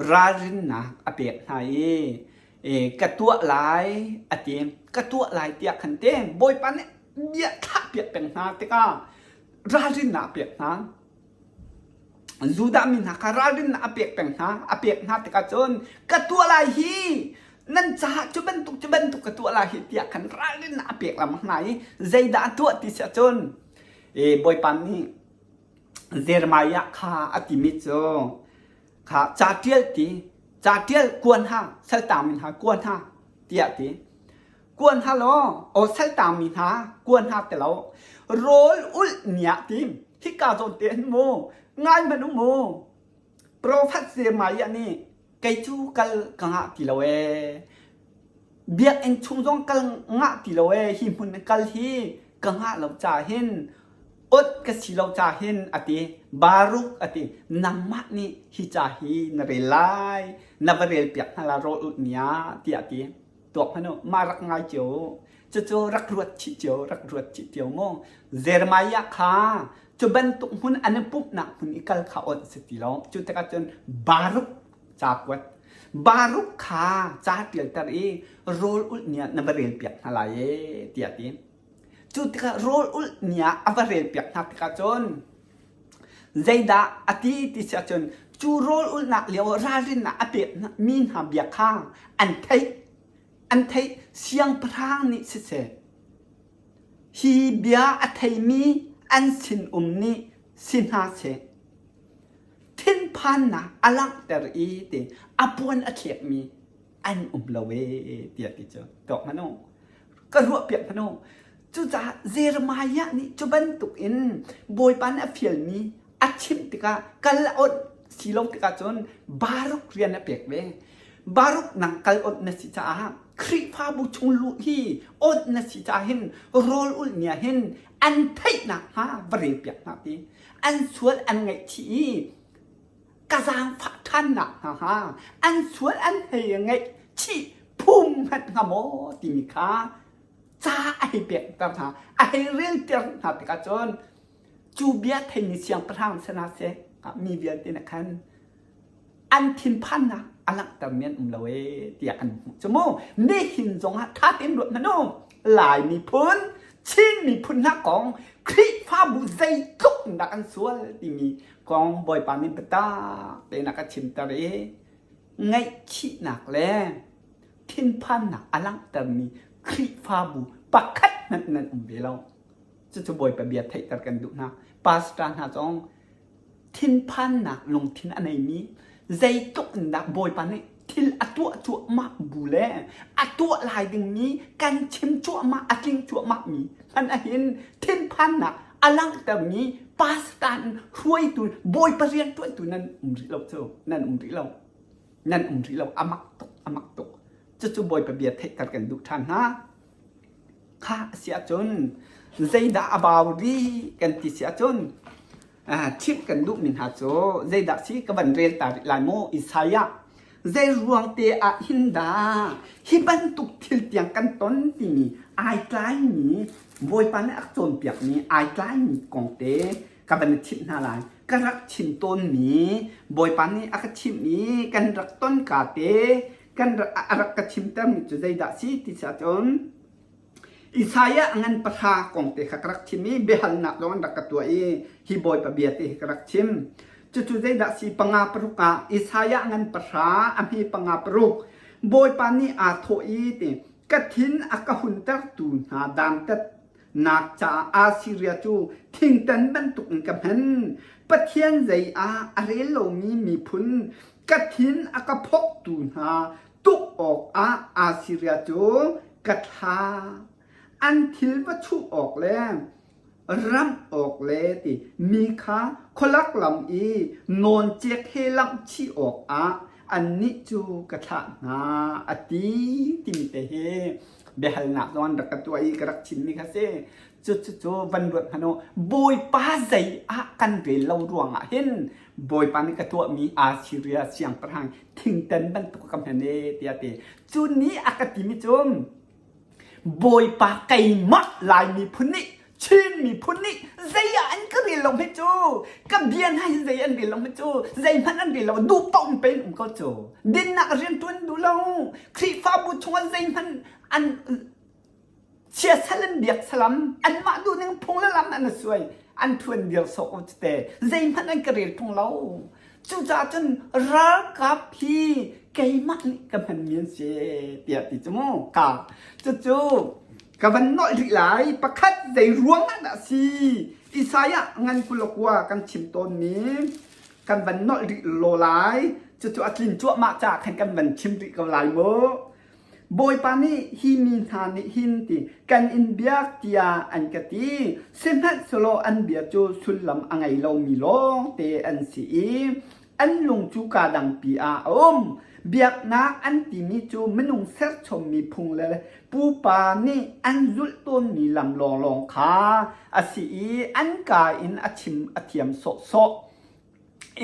ralrinnak a pek hna i ka tuah lai a ti. Ka tuah lai tiah khan te Bawipa nih bia thlahpiak peng hna tikah ralrinnak a pek hna. Judah mi hna kha ralrinnak a pek peng hna. A pek hna tikah cun ka tuah lai hi nan caah cu bantuk cu bantuk ka tuah lai hi tiah khan ralrinnak a pek lengmang hna i zeidah a tuah ti si ahcun Bawipa nih Jeremiah kha a timi cu kha ca ṭial ti ca ṭial kuan ha saltangmi hna kuan ha tiah ti kuan ha law aw saltangmi hna kuan ha ti lo rawl ulh niah ti hika zawn te hin mu ngai hmanh u mu Profet Jeremiah nih kei cu kal ka ngah ti lo ee biakinn chung zong kal ngah ti lo ee hi hmun kal hi ka ngah lo ca hin ot ka si lo ca hin a ti Baruk a ti nangmah nih hi ca hi na rel lai na va rel piak hna la rawl ulh nia tiah a ti tuak hmanh u mah rak ngai cio u cucu rak ruat chih cio rak ruat chih cio mu Jeremiah kha cu bantuk hmun an i pumhnak hmun i kal kha awnh si ti lo cu tikah cun Baruk ca kuat Baruk kha ca ṭialter i rawl ulh ni ah na va rel piak hna lai e tiah ti cu tikah rawl ulh ni ah a va rel piak hna tikah cun zeidah a ti ti si ahcun cu rawl ulhnak lio ralrinnak a pek mi hna bia kha an theih an theih siangpahrang nih siseh Hi bia a theimi an sinum nih si hna seh, thinphannak a langhter i ti a puan a thlekmi an um lo ee tiah ti cu tuak hmanh u. Ka ruahpiak hmanh u. Cucaah Jeremiah nih cu bantuk in Bawipa nih a fialmi a chimh tikah kal awnh si lo tikah cun Baruk rian a pek ve. Baruk nang kal awnh na si caah Khrihfabu chung luh hi awnh na si caah hin rawl ulh ni ah hin an theih nakhnga va rel piak hna ti. An sual an ngaihchih i ka zaangfah ṭhan nak hna hnga an sual an hei ngaihchih phum hmanh hnga maw timi kha ca a hei pekter hna a hei relter hna tikah cun cu bia theimi siangpahrang si hna seh mi vialte nih khan an thinphannak a langhtermi an um lo ee tiah kan hmuh cu mu nihin zongah ṭha tein ruat hmanh u Lai miphun Chin miphun hna kong Khrihfabu zeitluk in dah kan sual timi kong Bawipa nih biatak tein a ka chimter i ngaihchihnak le thinphannak a langhtermi Khrihfabu pakhat hmanh nan um ve lo. Cucu Bawipa bia theihter kan duh hna. Pastor hna zong thinphannak lungthin a neimi zeitluk in dah Bawipa nih thil a tuah cuahmah bu le a tuah lai dingmi kan chim cuahmah a tling cuahmah mi hmanh ahhin thinphannak a langhtermi pastor in hruaitu Bawipa rianṭuantu nan um rih lo cu nan um rih lo nan um rih lo a mak tuk a mak tuk cucu Bawipa bia theihter kan duh ṭhan hna Kha a si ahcun zeidah a bau rih kan ti si ahcun chimh kan duhmi hna cu zeidah si ka van rel ta rih lai maw Isaiah zei ruang te ah hin dah hi bantuk thil tiang kan ton timi ai tlaimi Bawipa nih a ka cawnpiakmi ai tlaimi kong te ka van chimh hna lai ka rak chim tawnmi Bawipa nih a ka chimh i kan rak ton ka te kan a rak ka chimtermi cu zeidah si ti si ahcun Isaiah ngan pahra kong te kha ka rak chim i biahalnak zong an rak ka tuah i hi Bawipa bia te hi ka rak chim. Cucu zeidah si panga paruk ah Isaiah ngan pahra a hme panga paruk Bawipa nih aa thawh i ti ka thin a ka huntertu hna dantat nak caah Assiria cu thingtan bantuk in ka hman. Pathian zei ah a rel lomi miphun ka thin a ka phoktu hna tuk awkah Assiria cu ka thlah. An thil va chuh awk le ramh awk le ti mi kha khualak lam i nawncek he lamh chih awkah annih cu ka thlah hna a ti timi te hi. Biahalnak zong an rak ka tuah i ka rak chimmi kha si. Cucu van ruat hmanh u, Bawipa zei ah kan rel lo ruangah hin Bawipa nih ka tuahmi Assiria siangpahrang thingtan bantuk ka hman e tiah a ti. Cu nih a ka timi cu Bawipa keimah Lai miphun nih Chin miphun nih zei ah an ka rel lo hme cu ka bia hna hi zei an rel lo hme cu zeihmanh an rel lo duh paoh in pei an um ko cu dinnak rian ṭuan duh lo Khrihfabu chungah zeihmanh an siasal an biak salam anmah duhning phung le lam an suai an ṭhuan dir sawh ko te zeihmanh an ka rel ṭung lo Cucaah cun ralkap hi keimah nih ka hmanmi an si tiah ti cu mu ka cucu ka van nolh rih lai pakhat zei ruang ah dah si Isaiah ngan 29 kan chim tawnmi kan van nolh rih law lai cucu a tlin cuahmah caah khan kan van chim rih ko lai mu Bawipa nih hi mi hna nih hin ti kan in biak tiah an ka ti. Sihmanhsehlaw an bia cu sullam a ngei lomi lawngte an si i an lung cu kaa dangpi ah a um. Biaknak an timi cu minung serchommi phung le pupa nih an zulh tawnmi lam lawnglawng kha a si i an kaa in a chim a thiam sawhsawh.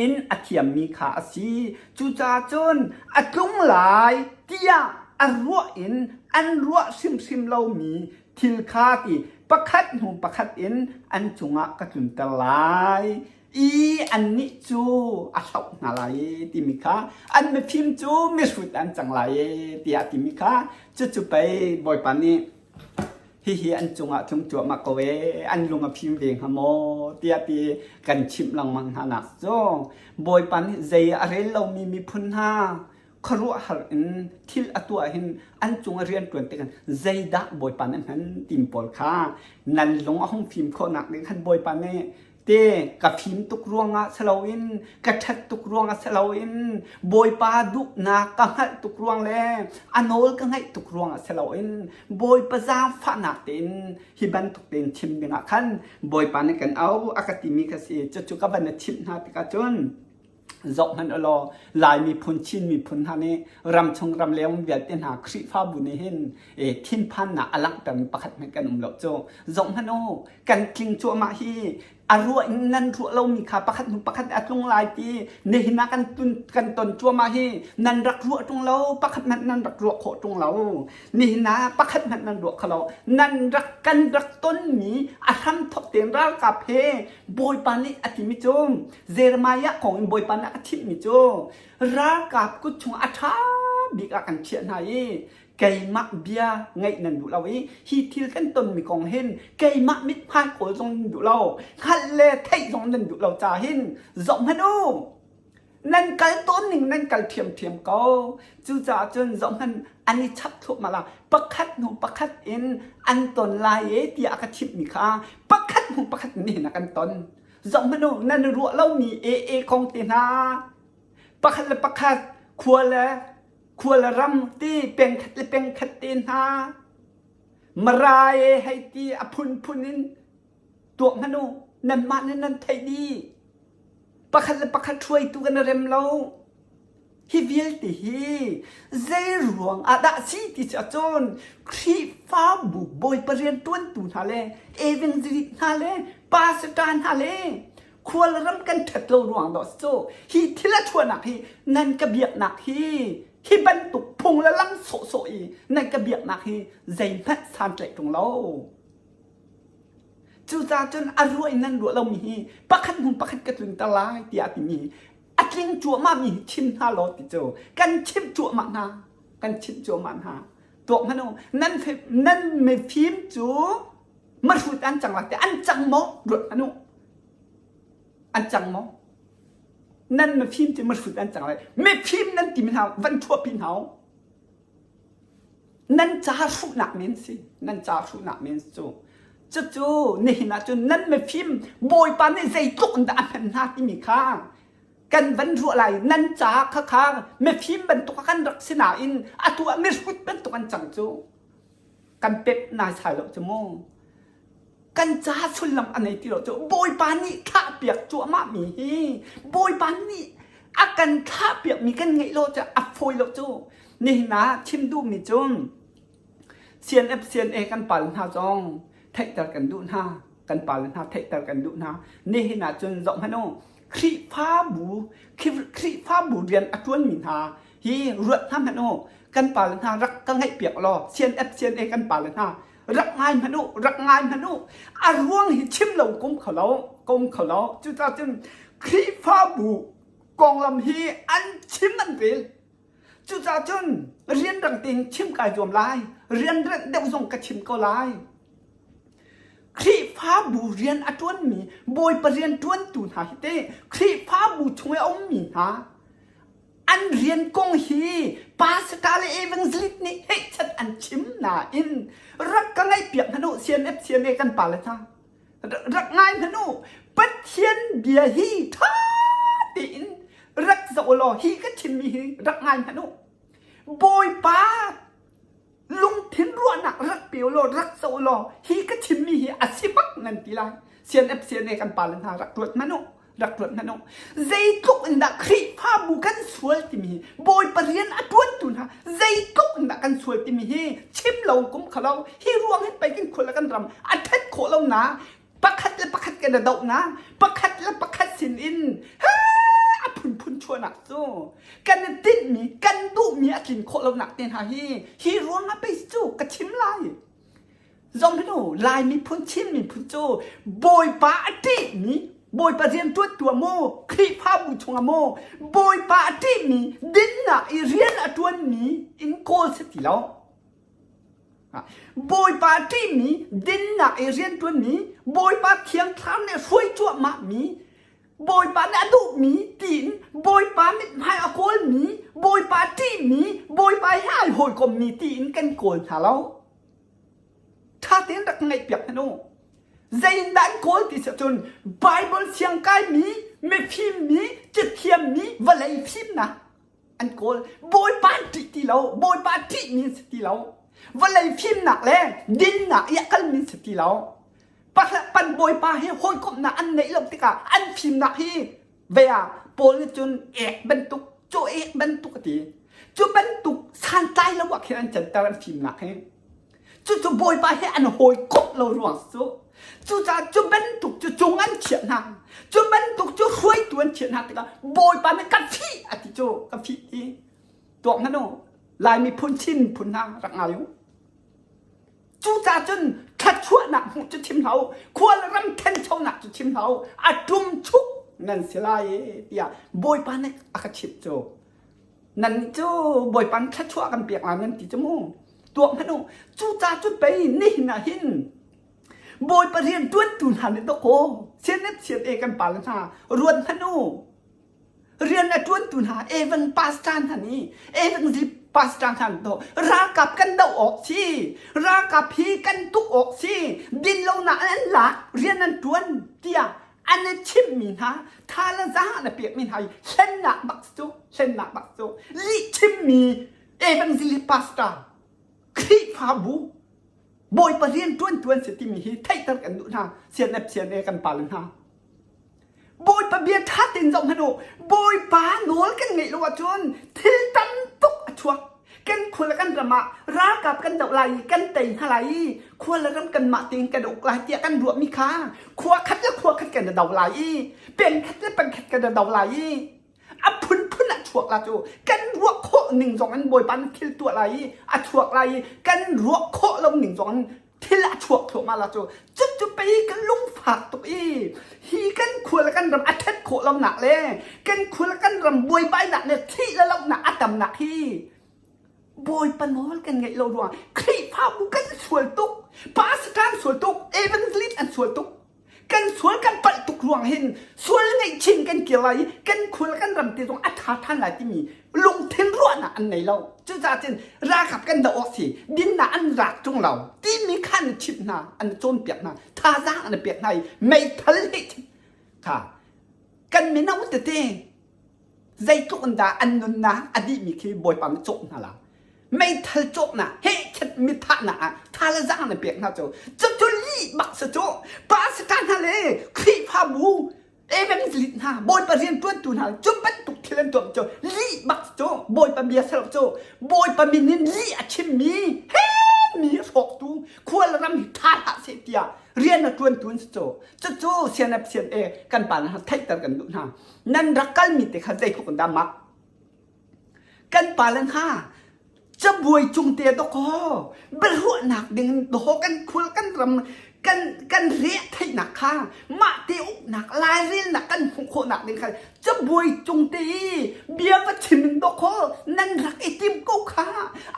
in a thiammi kha a si. Cucaah cun a tlung lai tiah a ruah in an ruah hrimhrim lomi thil kha ti pakhat hnu pakhat in an cungah ka tlunter lai i annih cu a hloh hna lai timi kha an mifim cu mihrut an cang lai tiah timi kha cucu pei Bawipa nih hihi an cungah tlung cuahmah ko ee an lung a fim ve hnga maw tiah ti kan chimh lengmang hna nak cu Bawipa nih zei a rel lomi miphun hna khuaruahhar in thil a tuah hin an cung a rian ṭuan tikah zeidah Bawipa nih hman tim pawl kha nan lung a hung fim khawhnak ding khan Bawipa nih te ka fim tuk ruangah si loin ka ṭhat tuk ruangah si loin Bawipa duhnak ka hngalh tuk ruang le a nawl ka ngaih tuk ruangah si loin Bawipa zaangfahnak tein hi bantuk tein chim dingah khan Bawipa nih kan au a ka timi kha si cucu ka van na chimh hna tikah cun zohhmanh u law Lai miphun Chin miphun hna nih ramchung ramleng vialte hna Khrihfabu nih hin thinphannak a langhtermi pakhat hmanh kan um lo cu zohhmanh u kan tling cuahmah hi a ruah in nan ruah lomi kha pakhat hnu pakhat a tlung lai ti nihin ah kan tun kan ton cuahmah hi nan rak ruah ṭung lo pakhat hmanh nan rak ruah khawh ṭung lo nihin ah pakhat hmanh nan ruah kho lo nan rak kan rak tonmi a hramthok tein ralkap he Bawipa nih a timi cu Jeremiah kong in Bawipa nih a chimhmi cu ralkap kut chung a ṭha bik ah kan chiah hna i keimah bia ngaih nan duh lo i hi thil kan tonmi kong hin keimah mithmai kawl zong nan duh lo hngalh le theih zong nan duh lo ca hin zoh hmanh u nan kal tawn ning nan kal ṭhiamṭhiam ko cucaah cun zoh hmanh an i chap thluahmah la pakhat hnu pakhat in an ton lai e tiah a ka chimhmi kha pakhat hnu pakhat in nihin a kan ton zoh hmanh u nan ruah lomi AA kong te hna pakhat le pakhat khua le khua le ram ti pengkhat le pengkhat te hna Mara e hei ti a phunphun in tuah hmanh u nanmah nih nan theih dih pakhat le pakhat hruaitu kan i rem lo Hi vialte hi zei ruang ah dah si ti si ahcun Khrihfabu Bawipa rianṭuantu hna le evangelist hna le pastor hna le khualram kan ṭhat lo ruang dah si cu hi thil a chuahnak hi nan ka biaknak hi hi bantuk phung le lam sawhsawh i nan ka biaknak hi zeihmanh santlaih ṭung lo. Cucaah cun a ruah in nan ruah lomi hi pakhat hnu pakhat ka tlunter lai tiah a timi a tling cuahmah mi hi chim hna law ti cu kan chimh cuahmah hna kan chimh cuahmah hna tuak hmanh u nan nan mifim cu mahrut an cang lai te an cang maw ruat hmanh u an cang maw nan mifim cu mahrut an cang lai mifim nan ti mi hna van chuahpi hna u Nan ca hruhnak men si nan ca hruhnak men cu cucu nihin ah cun nan mifim Bawipa nih zeitluk in dah a hman hna timi kha kan van ruah lai nan ca kha kha mifim bantuk kan rak si nain atu ah mihrut bantuk an cang cu kan pep naisai lo cu mu kan ca sullam a nei ti lo cu Bawipa nih thlahpiak cuahmah mi hi Bawipa nih a kan thlahpiak mi kan ngeih lo cu a fawi lo cu nihin ah chim duhmi cu. CNF CNA kan pal hna zong theihter kan duh hna. Kan pal hna theihter kan duh hna. Nihin ah cun zoh hmanh u Khrihfabu Khrihfabu rian a ṭuanmi hna hi ruat hna hmanh u kan pale hna rak ka ngaihpiak law CNF CNA kan pale hna rak ngai hmanh u rak ngai hmanh u a ruang hi chim lo kum kho lo kum kho lo cucaah cun Khrihfabu konglam hi an chim an rel cucaah cun rianrang tein chim kai zuam lai rianranh deuh zong ka chim ko lai Khrihfabu rian a ṭuanmi Bawipa rian ṭuantu hna hi teh Khrihfabu chung i a ummi hna an rian kong hi pastor le evangelist nih hehchat an chim nain rak ka ngaihpiak hmanh u CNF CNA kan pale hna rak ngai hmanh u Pathian bia hi ṭha tein rak zoh law hi ka chimmi hi rak ngai hmanh u Bawipa lungthin ruahnak rak pe law rak zoh law hi ka chimmi hi a si bak nan ti lai CNF CNA kan pale hna rak ruat hmanh u rak ruat hmanh u zeitluk in dah Khrihfabu kan sual timi hi Bawipa rian a ṭuantu hna zeitluk in dah kan sual timi hi chim lo kum kha lo hi ruang hin pei kan khua le kan ram a ṭhat khawh lo na pakhat le pakhat kan i doh na pakhat le pakhat sin in a phunphun chuahnak cu kan i tinhmi kan duhmi a tlin khawh lonak te hna hi hi ruang ah pei cu ka chim lai zong hi nu Lai miphun Chin miphun cu Bawipa a ṭihmi Bawipa rian ṭuantu ah maw Khrihfabu chungah maw Bawipa a ṭihmi dinnak i rian a ṭuanmi in kawl si ti lo Bawipa a ṭihmi dinnak i rianṭuanmi Bawipa Thiang Thlarau nih hruai cuahmahmi Bawipa nih a duhmi tiin Bawipa mithmai a kawlmi Bawipa a ṭihmi Bawipa he ai hawikommi tiin kan kawl hna lo. Ṭha tein rak ngaihpiak hmanh u. Zeiindah an kawl ti si ahcun Bible siangkaimi, mifimmi, cathiammi, vawlei fimnak an kawl bawipa an ṭih ti lo bawipa ṭihmi an si ti lo vawlei fimnak le dinnak i a kalmi an si ti lo pan bawipa he hawikomhnak an neih lo tikah an fimnak hi ve ah Paul nih cun ek bantuk caw ek bantuk a ti cu bantuk santlai lo ah khin an canter an fimnak hi Cucu Bawipa he an hawikomh lo ruang cu. Cucaah cu bantuk cu cung an chiah hna. Cu bantuk cu hruaitu an chiah hna tikah Bawipa nih ka fih a ti cu ka fih ti. Tuak hmanh u. Lai miphun Chin miphun hna rak ngai u. Cucaah cun thluachuahnak hmuh cu chim hlah u. Khua le ram thenchonak cu chim hlah u. A ṭumchuk nan si lai e tiah Bawipa nih a ka chimh cu. Nan cu Bawipa nih thluachuah kan pek lai nan ti cu mu. Tuak hmanh u. Cuca cu pei nihin ah hin Bawipa rian ṭuantu hna nih dawkaw sianep sian e kan pale hna ruat hmanh u. Rian a ṭuantu hna Evan pastor hna nih Evan zip pastor hna nih dawh ralkap kan doh awk si ralkap hi kan tuk awk si dinlonak an lak rian an ṭuan tiah an i chimhmi hna tha le zaang an i pekmi hna hi hlennak bak cu hlennak bak cu lih chimmi evangelist pastor Khrihfabu Bawipa rian ṭuantu an si timi hi theihter kan duh hna CNF CNA kan pale hna Bawipa bia ṭha tein zoh hmanh u Bawipa nawl kan ngeih lo ahcun thil tam tuk a chuak kan khua le kan ram ah ralkap kan doh lai i kan tei hna lai i khua le ram kanmah tein kan uk lai tiah kan ruahmi kha khua khat le khua khat kan i do lai i peng khat le peng khat kan i do lai i a phunphun a chuak la cu kan ruah khawh ning zong in bawipa nih thil tuah lai i a chuak lai i kan ruah khawh lo ning zong in thil a chuak thluahmah la cu cucu pei kan lungfak tuk i hi kan khua le kan ram a ṭhat khawh lonak le kan khua le kan ram buaibainak le thih le lohnak a tamnak hi Bawipa nawl kan ngeih lo ruang Khrihfabu kan sual tuk pastor an sual tuk evangelist an sual tuk kan sual kan palh tuk ruang hin sual ngaihchin kan kir lai i kan khua le kan ram te zong a ṭha ṭhan lai timi lungthin ruahnak an nei lo cucaah cun ralkap kan doh awk si dinnak an rak ṭung lo timi kha an chimh hna an cawnpiak hna thazaang an pek hna i meithal he kha kan mino tete zeitluk in dah an nunnak a dihmi khi bawipa nih cawk hna la meithal cawknak hehkhet mithahnak ah tha le zaang na pek hna cu cucu lih bak si cu pastor hna le Khrihfabu evangelist hna bawipa rian ṭuantu hna cu bantuk thil an tuah cu lih bak cu bawipa bia si lo cu bawipa min in lih a chimmi he mi hrawktu khual ram hi ṭha hlah seh tiah rian a ṭuantu an si cu. Cucu CNF CNA kan pa hna theihter kan duh hna. Nan rak kalmi te kha zeitluk in dah mak. Kan pa le hna cabuai cung te dawkaw biaruahnak ding in dawh kan khul kan ram kan kan reh theihnak kha mah te uknak lairelnak kan hmuh khawhnak ding kha cabuai cung te i bia va chim in dawkaw nan rak i tim ko kha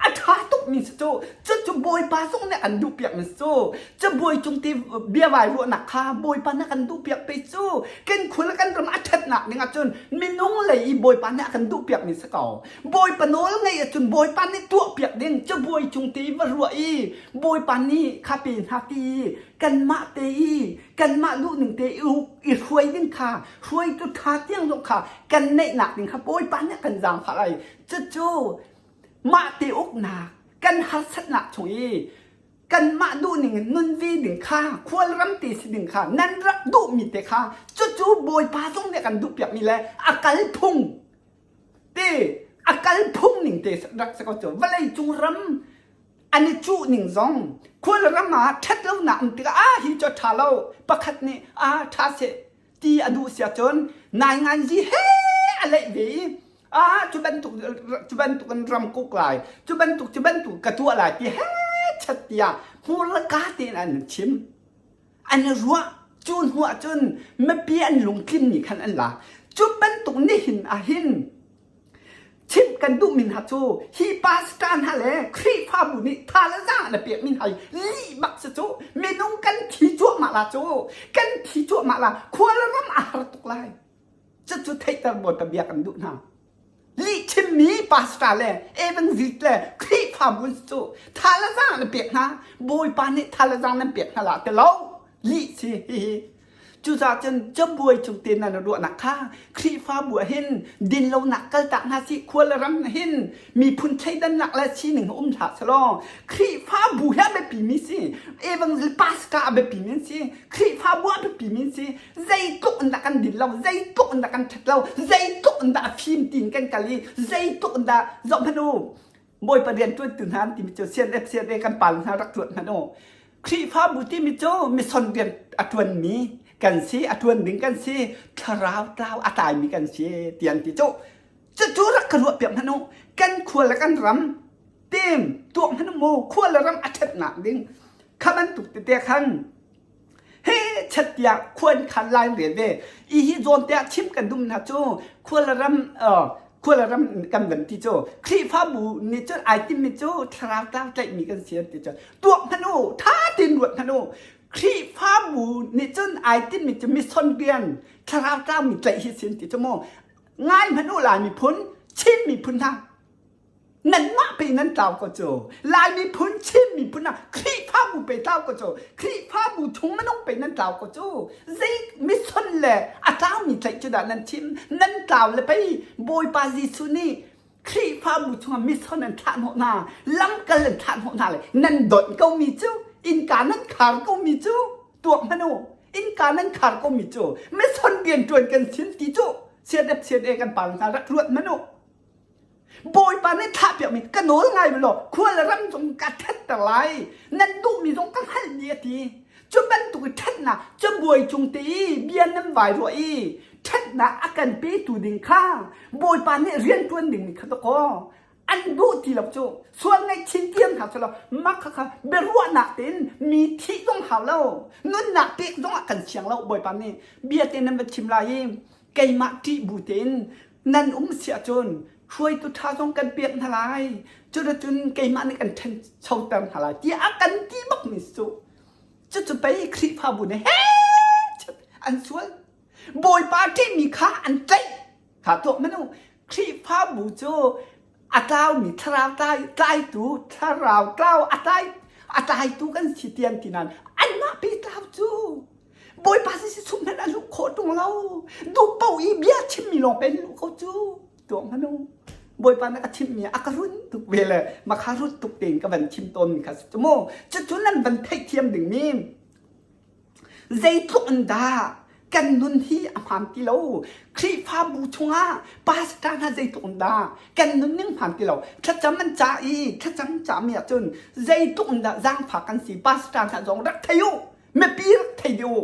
a ṭha tuk mi si cu cucu bawipa zong nih an duh piak mi si cu cabuai cung te bia vai ruahnak kha bawipa nih kan duh piak pe cu kan khul kan ram a ṭhatnak ding ahcun minung lei i bawipa nih a kan duh piak mi si ko Bawipa nawl ngaih ahcun Bawipa nih tuahpiak ding cabuai cung te i va ruah i Bawipa nih kha pe hna ti i kanmah te i kanmah duhning te i i hruai ding kha hruaitu ṭha tiang zong kha kan neihnak ding kha Bawipa nih a kan zaangfah lai. Cucu mah te uknak kan harsatnak chung i kanmah duhning in nun ve ding kha khualram te si ding kha nan rak duhmi te kha cucu Bawipa zong nih a kan duhpiakmi le a kal phung Ti a kal phung ning te rak si ko cu vawlei cung ram an i cuh ning zong khual ram ah ṭhat lonak um tikah ah hi cu ṭha lo pakhat nih ah ṭha seh ti a duh sia cun nainganzi he a leih ve i ah cu bantuk cu bantuk in ram kuk lai cu bantuk cu bantuk ka tuah lai ti he chat tiah hmur le ka tein an chim An i ruah. Cu hnu ahcun mipi an lungtlinmi khan an lak. Cu bantuk nihin ahhin chimh kan duhmi hna cu hi pastor hna le Khrihfabu nih tha le zaang an i pekmi hna hi lih bak si cu. Minung kan thi cuahmah la cu. Kan thi cuahmah la. Khual ram a har tuk lai. Cucu theihter Bawipa bia kan duh hna. Lihchimmi pastor le evangelist le Khrihfabu cu tha le zaang na pek hna. Bawipa nih tha le zaang nan pek hna la ti lo. Lih si hihi. Cucaah cun cabuai cung te nan ruahnak kha Khrihfabu ah hin dinlonak kaltak hna sih khua le ram hin miphun thleidannak le sining um hlah selaw Khrihfabu hi a biapimi si evangelist pastor a biapimi an si Khrihfabu a biapimi an si Zeitluk in dah kan din lo, zeitluk in dah kan ṭhat lo, zeitluk in dah a fim tiin kan kal i zeitluk in dah zoh hmanh u. Bawipa rian ṭuantu hna an timi cu CNF CNA kan pal hna rak ṭuan hmanh u. Khrihfabu timi cu mison rian a ṭuanmi kan si, a ṭuan ding kan si, thlarau tlau a tlaimi kan si ti an ti cu. Cucu rak ka ruah piak hmanh u. Kan khua le kan ram tim tuak hmanh u mu khua le ram a ṭhatnak ding kha bantuk tete khan He chat tiah khuan khan lai rel ve. I hi zawn te ah chim kan dum hna cu khual ram khual ram kan van ti cu Khrihfabu nih cun ai timmi cu thlarau tlau tlaihmi kan si an ti cu tuak hmanh u tha tein ruat hmanh u Khrihfabu nih cun ai timmi cu mission rian thlarau tlau mi tlaih hi si an ti cu mu ngai hmanh u Lai miphun Chin miphun hna Nanmah pe nan tlau ko cu. Lai miphun, Chin miphun ah Khrihfabu pe tlau ko cu. Khrihfabu chung minung pe nan tlau ko cu. Zei mission le a tlaumi tlaih cu dah nan chim? Nan tlau le pei Bawipa Jesuh nih Khrihfabu chungah mission an thlah hnawh hna, lamkal an thlah hnawh hna le nan donh ko mi cu, innka nan khar ko mi cu, tuak hmanh u. Innka nan khar ko mi cu, mission rian ṭuan kan sin ti cu, CNF CNA kan pa hna rak ruat hmanh u. Bawipa nih thlahpiakmi ka nawl ngai law khua le ram zong ka ṭhatter lai nan duhmi zong ka hngalh dih a ti. Cu bantuk i ṭhatnak cabuai cung te i bia nan vai ruah i ṭhatnak a kan petu ding kha Bawipa nih rianṭuan dingmi kha dawkaw an duh ti lo cu sual ngaihchin tiam hna selaw mah khakha biaruahnak tein mi thih zong hau lo nunnak pek zong ah kan siang lo Bawipa nih bia te nan va chim lai i keimah ṭih bu tein nan um si ahcun hruaitu ṭha zong kan pek hna lai cuticun keimah nih kan ṭhanchoter hna lai tiah a kan ti bakmi cu cucu pei Khrihfabu nih he an sual Bawipa ṭihmi kha an tlaih kha tuah hmanh u Khrihfabu cu a tlaumi thlarau tlai tlaitu thlarau tlau a tlai a tlaitu kan si tian ti nain anmah pe tlau cu Bawipa si sung hmanh a luh khawh ṭung lo. Duh paoh i bia chimmi lawng pe luh ko cu. Tuah hmanh u. Bawipa nih a chimmi a ka run tuk ve le makha rut tuk tein ka van chim tawnmi kha si cu mu. Cucu nan van theihthiam dingmi zeitluk in dah. Kan nun hi a hmaan ti lo. Khrihfabu chungah pastor hna zeitluk in dah kan nunning hmaan ti lo. Thlacam an ca i thlacam cami ahcun zeitluk in dah zaangfak kan si. Pastor hna zong rak thei u. Mipi rak thei dih u.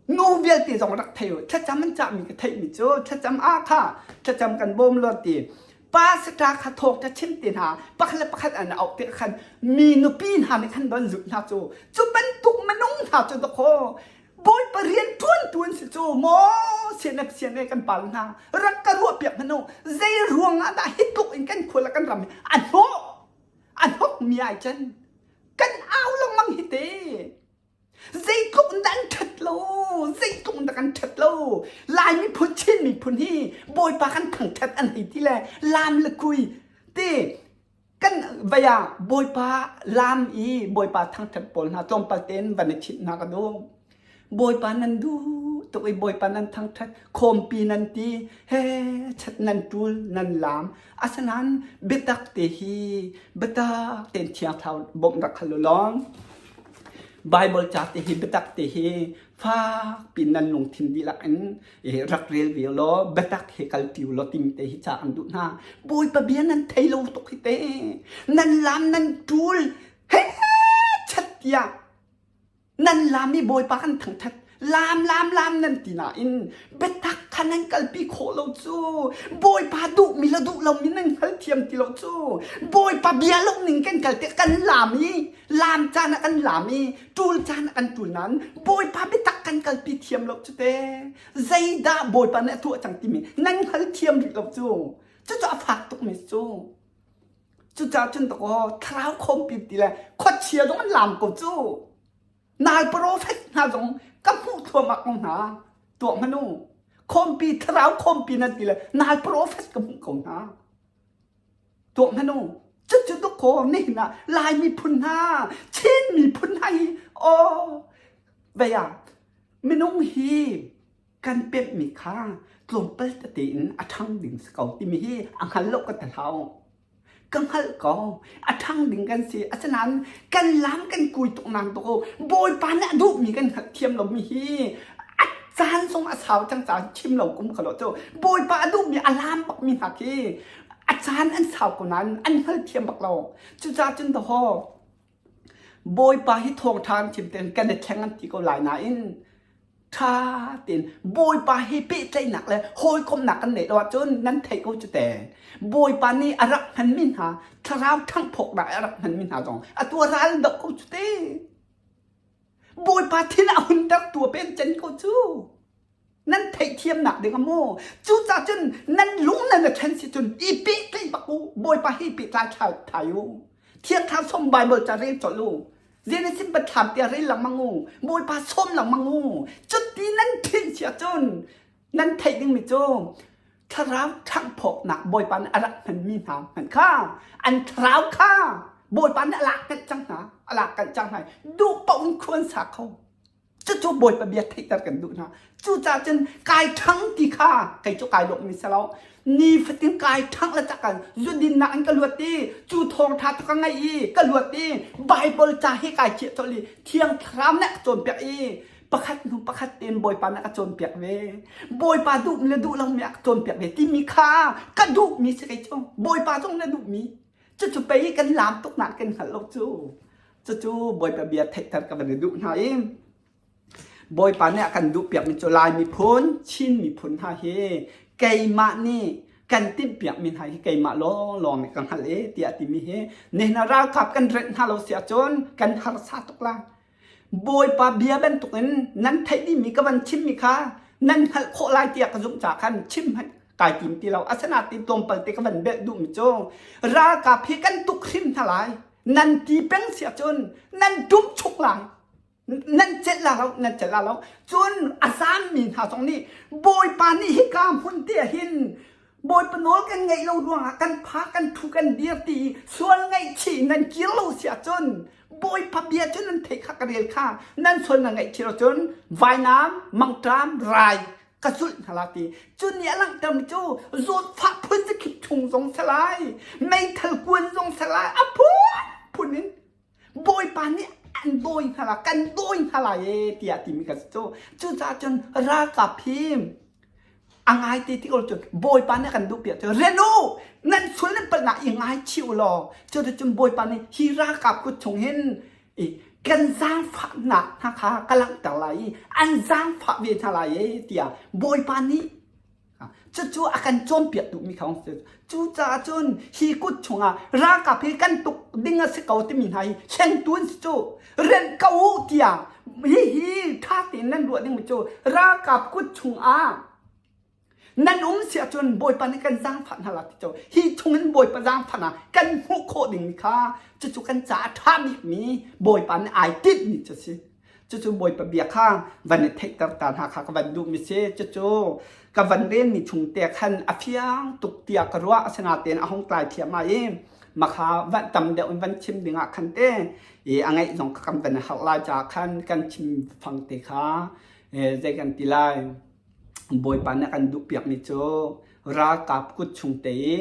Nu vialte zong rak thei u. Thlacam an cahmi ka theihmi cu thlacam ah kha thlacam kan bawm law ti. Pastor kha thawk ta chim te hna pakhat le pakhat an auh tik khan mi nupi hna nih khan don zut hna cu cu bantuk minung hna cu dakaw Bawipa rian ṭuantu an si cu maw sianep sian kan pal hna rak ka ruah piak hmanh u zei ruang ah dah hi tluk in kan khua le kan ram hi a hnawh a hnok mi ai can kan au lengmang hi te zeitluk in dah an ṭhat lo zeitluk in dah kan ṭhat lo Lai miphun Chin miphun hi Bawipa kan thangṭhat an hei ti le lam le kui ti kan vei ah Bawipa lam i Bawipa thangṭhat pawl hna tlawmpal tein van i chimh hna ka duh. Bawipa nan duh tuk i Bawipa nan thangṭhat khawmpi nan ti he chat nan ṭul nan laam asinain biatak te hi biatak tein Thiang Thlarau bawmh rak hal u law Bible ca te hi biatak te hi fak piin nan lungthin dihlak in rak rel ve law biatak he kalpi u law timi te hi ca an duh hna. Bawipa bia nan thei lo tuk hi te. Nan lam nan ṭul he chat tiah nan lam i Bawipa kan thangṭhat lam lam lam nan ti nain biatak kha nan kalpi khawh lo cu Bawipa duhmi le duh lomi nan hngalthiam ti lo cu Bawipa bia lo ning kan kal tik kan lam i Lam caan ah kan lam i ṭul caan ah kan ṭul nain Bawipa biatak kan kalpi thiam lo cu te. Zeidah Bawipa nih a tuah cang timi nan hngal thiam rih lo cu. Cucu a fak tukmi cu. Cucaah cun dakaw thlarau khawmpi ti le khuachia zong an lam ko cu. Nal profet hna zong ka hmuh thluahmah ko hna. Tuah hmanh u. Khawmpi thlarau khawmpi nan ti le nal profet ka hmuh ko hna. Tuah hmanh u. Cucu dawkaw nihin ah Lai miphun hna, Chin miphun hna hi aw vei ah minung hi kan pemhmi kha tlawmpal tete in a ṭhang ding si ko timi hi a hngal lo ka ti hlah u. Ka hngalh ko. A ṭhang ding kan si. Asinain kan lam kan kui tuk nang tuk u. Bawipa nih a duhmi kan hngalhthiam lomi hi a caan zong a sau cang caah chim lo kum kha lo cu Bawipa a duhmi a lam bakmi hna khi a caan an sau ko nain an hngalthiam bak lo. Cucaah cun dawhaw Bawipa hi thawngṭha an chim tein kan i thleng an ti ko lai nain ṭha tein Bawipa he pehtlaihnak le hawikomhnak kan neih lo ahcun nan theih ko cu te. Bawipa nih a rak hmanmi hna thlarau ṭhanghphawknak a rak hmanmi hna zong atu a ral doh ko cu te. Bawipa thin a hunter tu a pen cen ko cu. Nan theihthiamnak ding a maw? Cucaah cun nan lung nan a ṭhen si cun i pehtlaih bak u. Bawipa hi pehtlai thai thai u. Thiang Thlarau sawm Bible ca rel colh u. Genesis biathlam tiah rel lengmang u. Bawipa sawm lengmang u. Cuti nan ṭhin si ahcun nan theih dingmi cu thlarau ṭhanghphawknak Bawipa nih a rak hmanmi hna hmanh kha an thlarau kha Bawipa nih a lak kanh cang hna a lak kanh cang hna duh paoh in khua an sa kho cucu Bawipa bia theihter kan duh hna cucaah cun kai ṭhang ti kha kei cu kai lawmmi si lo nifatin kai ṭhang le cak zudinnak in ka luat i cu thawngṭha cu ka ngaih i ka luat i Bible ca hi kai chiah colh i Thiang Thlarau nih a ka cawnpiak i pakhat hnu pakhat tein Bawipa nih a ka cawnpiak ve. Bawipa duh le duh lomi a ka cawnpiak ve timi kha ka duhmi si kei cu. Bawipa zong na duhmi. Cucu pei kan lam tuknak kan hngalh lo cu. Cucu Bawipa bia theihter ka van i duh hna i Bawipa nih a kan duhpiakmi cu Lai miphun, Chin miphun hna hi keimah nih kan timhpiakmi hna hi keimah lawnglawng nih ka hngalh e tiah timi hi nihin ah ralkap kan renh hna lo si ahcun kan harsa tuk lai. Bawipa bia bantukin nan theih dihmi ka van chimmi kha nan hngalh khawh lai tiah ka zumh caah khan chim hmanh kai tim ti lo. Asinain tlawmpal te ka van belh duhmi cu ralkap hi kan tuk hrim hna lai. Nan ti peng si ahcun nan ṭumchuk lai. Nan celh la lo, nan celh la lo. Cun a zaammi hna zong nih Bawipa nih hika hmun te ah hin Bawipa nawl kan ngaih lo ruangah kan pha kan thu kan dir ti i sual ngaihchih nan kir lo si ahcun Bawipa bia cu nan theih kha ka rel kha nan sual nan ngaihchih lo cun vainam mangṭam rai ka zulh hna la ti cu nih a langhtermi cu zawtfah phun zakip chung zong si lai meithal kuan zong si lai a phun phun in Bawipa nih. An dawi hna la, kan dawi hna lai e tiah timi ka si cu. Cucaah cun ralkap hi a ngai te ti ko cun Bawipa nih a kan duh piak cu rian u nan sual nan palhnak i ngaichih u law cuticun Bawipa nih hi ralkap kut chung hin i kan zaangfahnak hna kha ka langhter lai i an zaangfah ve hna lai e tiah Bawipa nih cucu a kan cawnpiak duhmi kha si. Cucaah cun hi kut chungah ralkap hi kan tuk ding a si ko timi hna hi hlengtu an si cu. Renh ko u tiah hihi ṭha tein nan ruah dingmi cu ralkap kut chungah nan um si ahcun Bawipa nih kan zaangfah hna lai ti cu hi chungin Bawipa zaangfahnak kan hmuh khawh dingmi kha cucu kan caah a ṭha bikmi Bawipa nih ai tinhmi cu a si. Cucu Bawipa bia kha van i theihter ta hna kha ka van duhmi si. Cucu ka van relmi chung te khan a fiang tuk tiah ka ruah. Asinain a hung tlai thiam i makha van tam deuh in van chim dingah khan te i a ngaih zong kha kan van harh lai caah khan kan chim fang te kha zei kan ti lai. Bawipa nih a kan duhpiakmi cu ralkap kut chung te i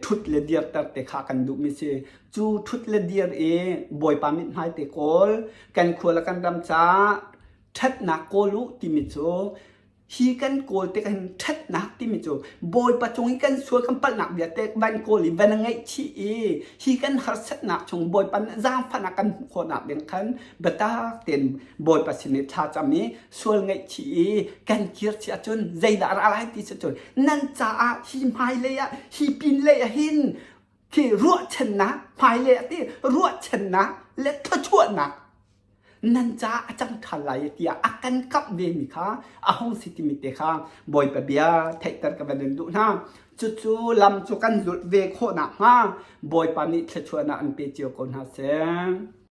ṭhut le dirter te kha kan duhmi si. Cu ṭhut le dir i Bawipa mithmai te kawl, kan khua le kan ram caah ṭhatnak kawl u timi cu hi kan kawl tik hin ṭhatnak timi cu Bawipa cung i kan sual kan palhnak vialte van kawl i van ngaihchih i hi kan harsatnak chung Bawipa nih zaangfahnak kan hmuh khawhnak ding khan biatak tein Bawipa sin i thlacam i sual ngaihchih i kan kir si ahcun zeidah a ra lai ti si cun nan caah hi hmailei ah hi pinlei ah hin khi ruahchannak hmailei ah ti ruahchannak le thluachuahnak nan caah a cang ṭhan lai tiah a kan kamh ve mi kha a hung si timi te kha Bawipa bia theihter ka van in duh hna. Cucu lam cu kan zulh ve khawh nakhnga Bawipa nih thluachuahnak an pe cio ko hna seh.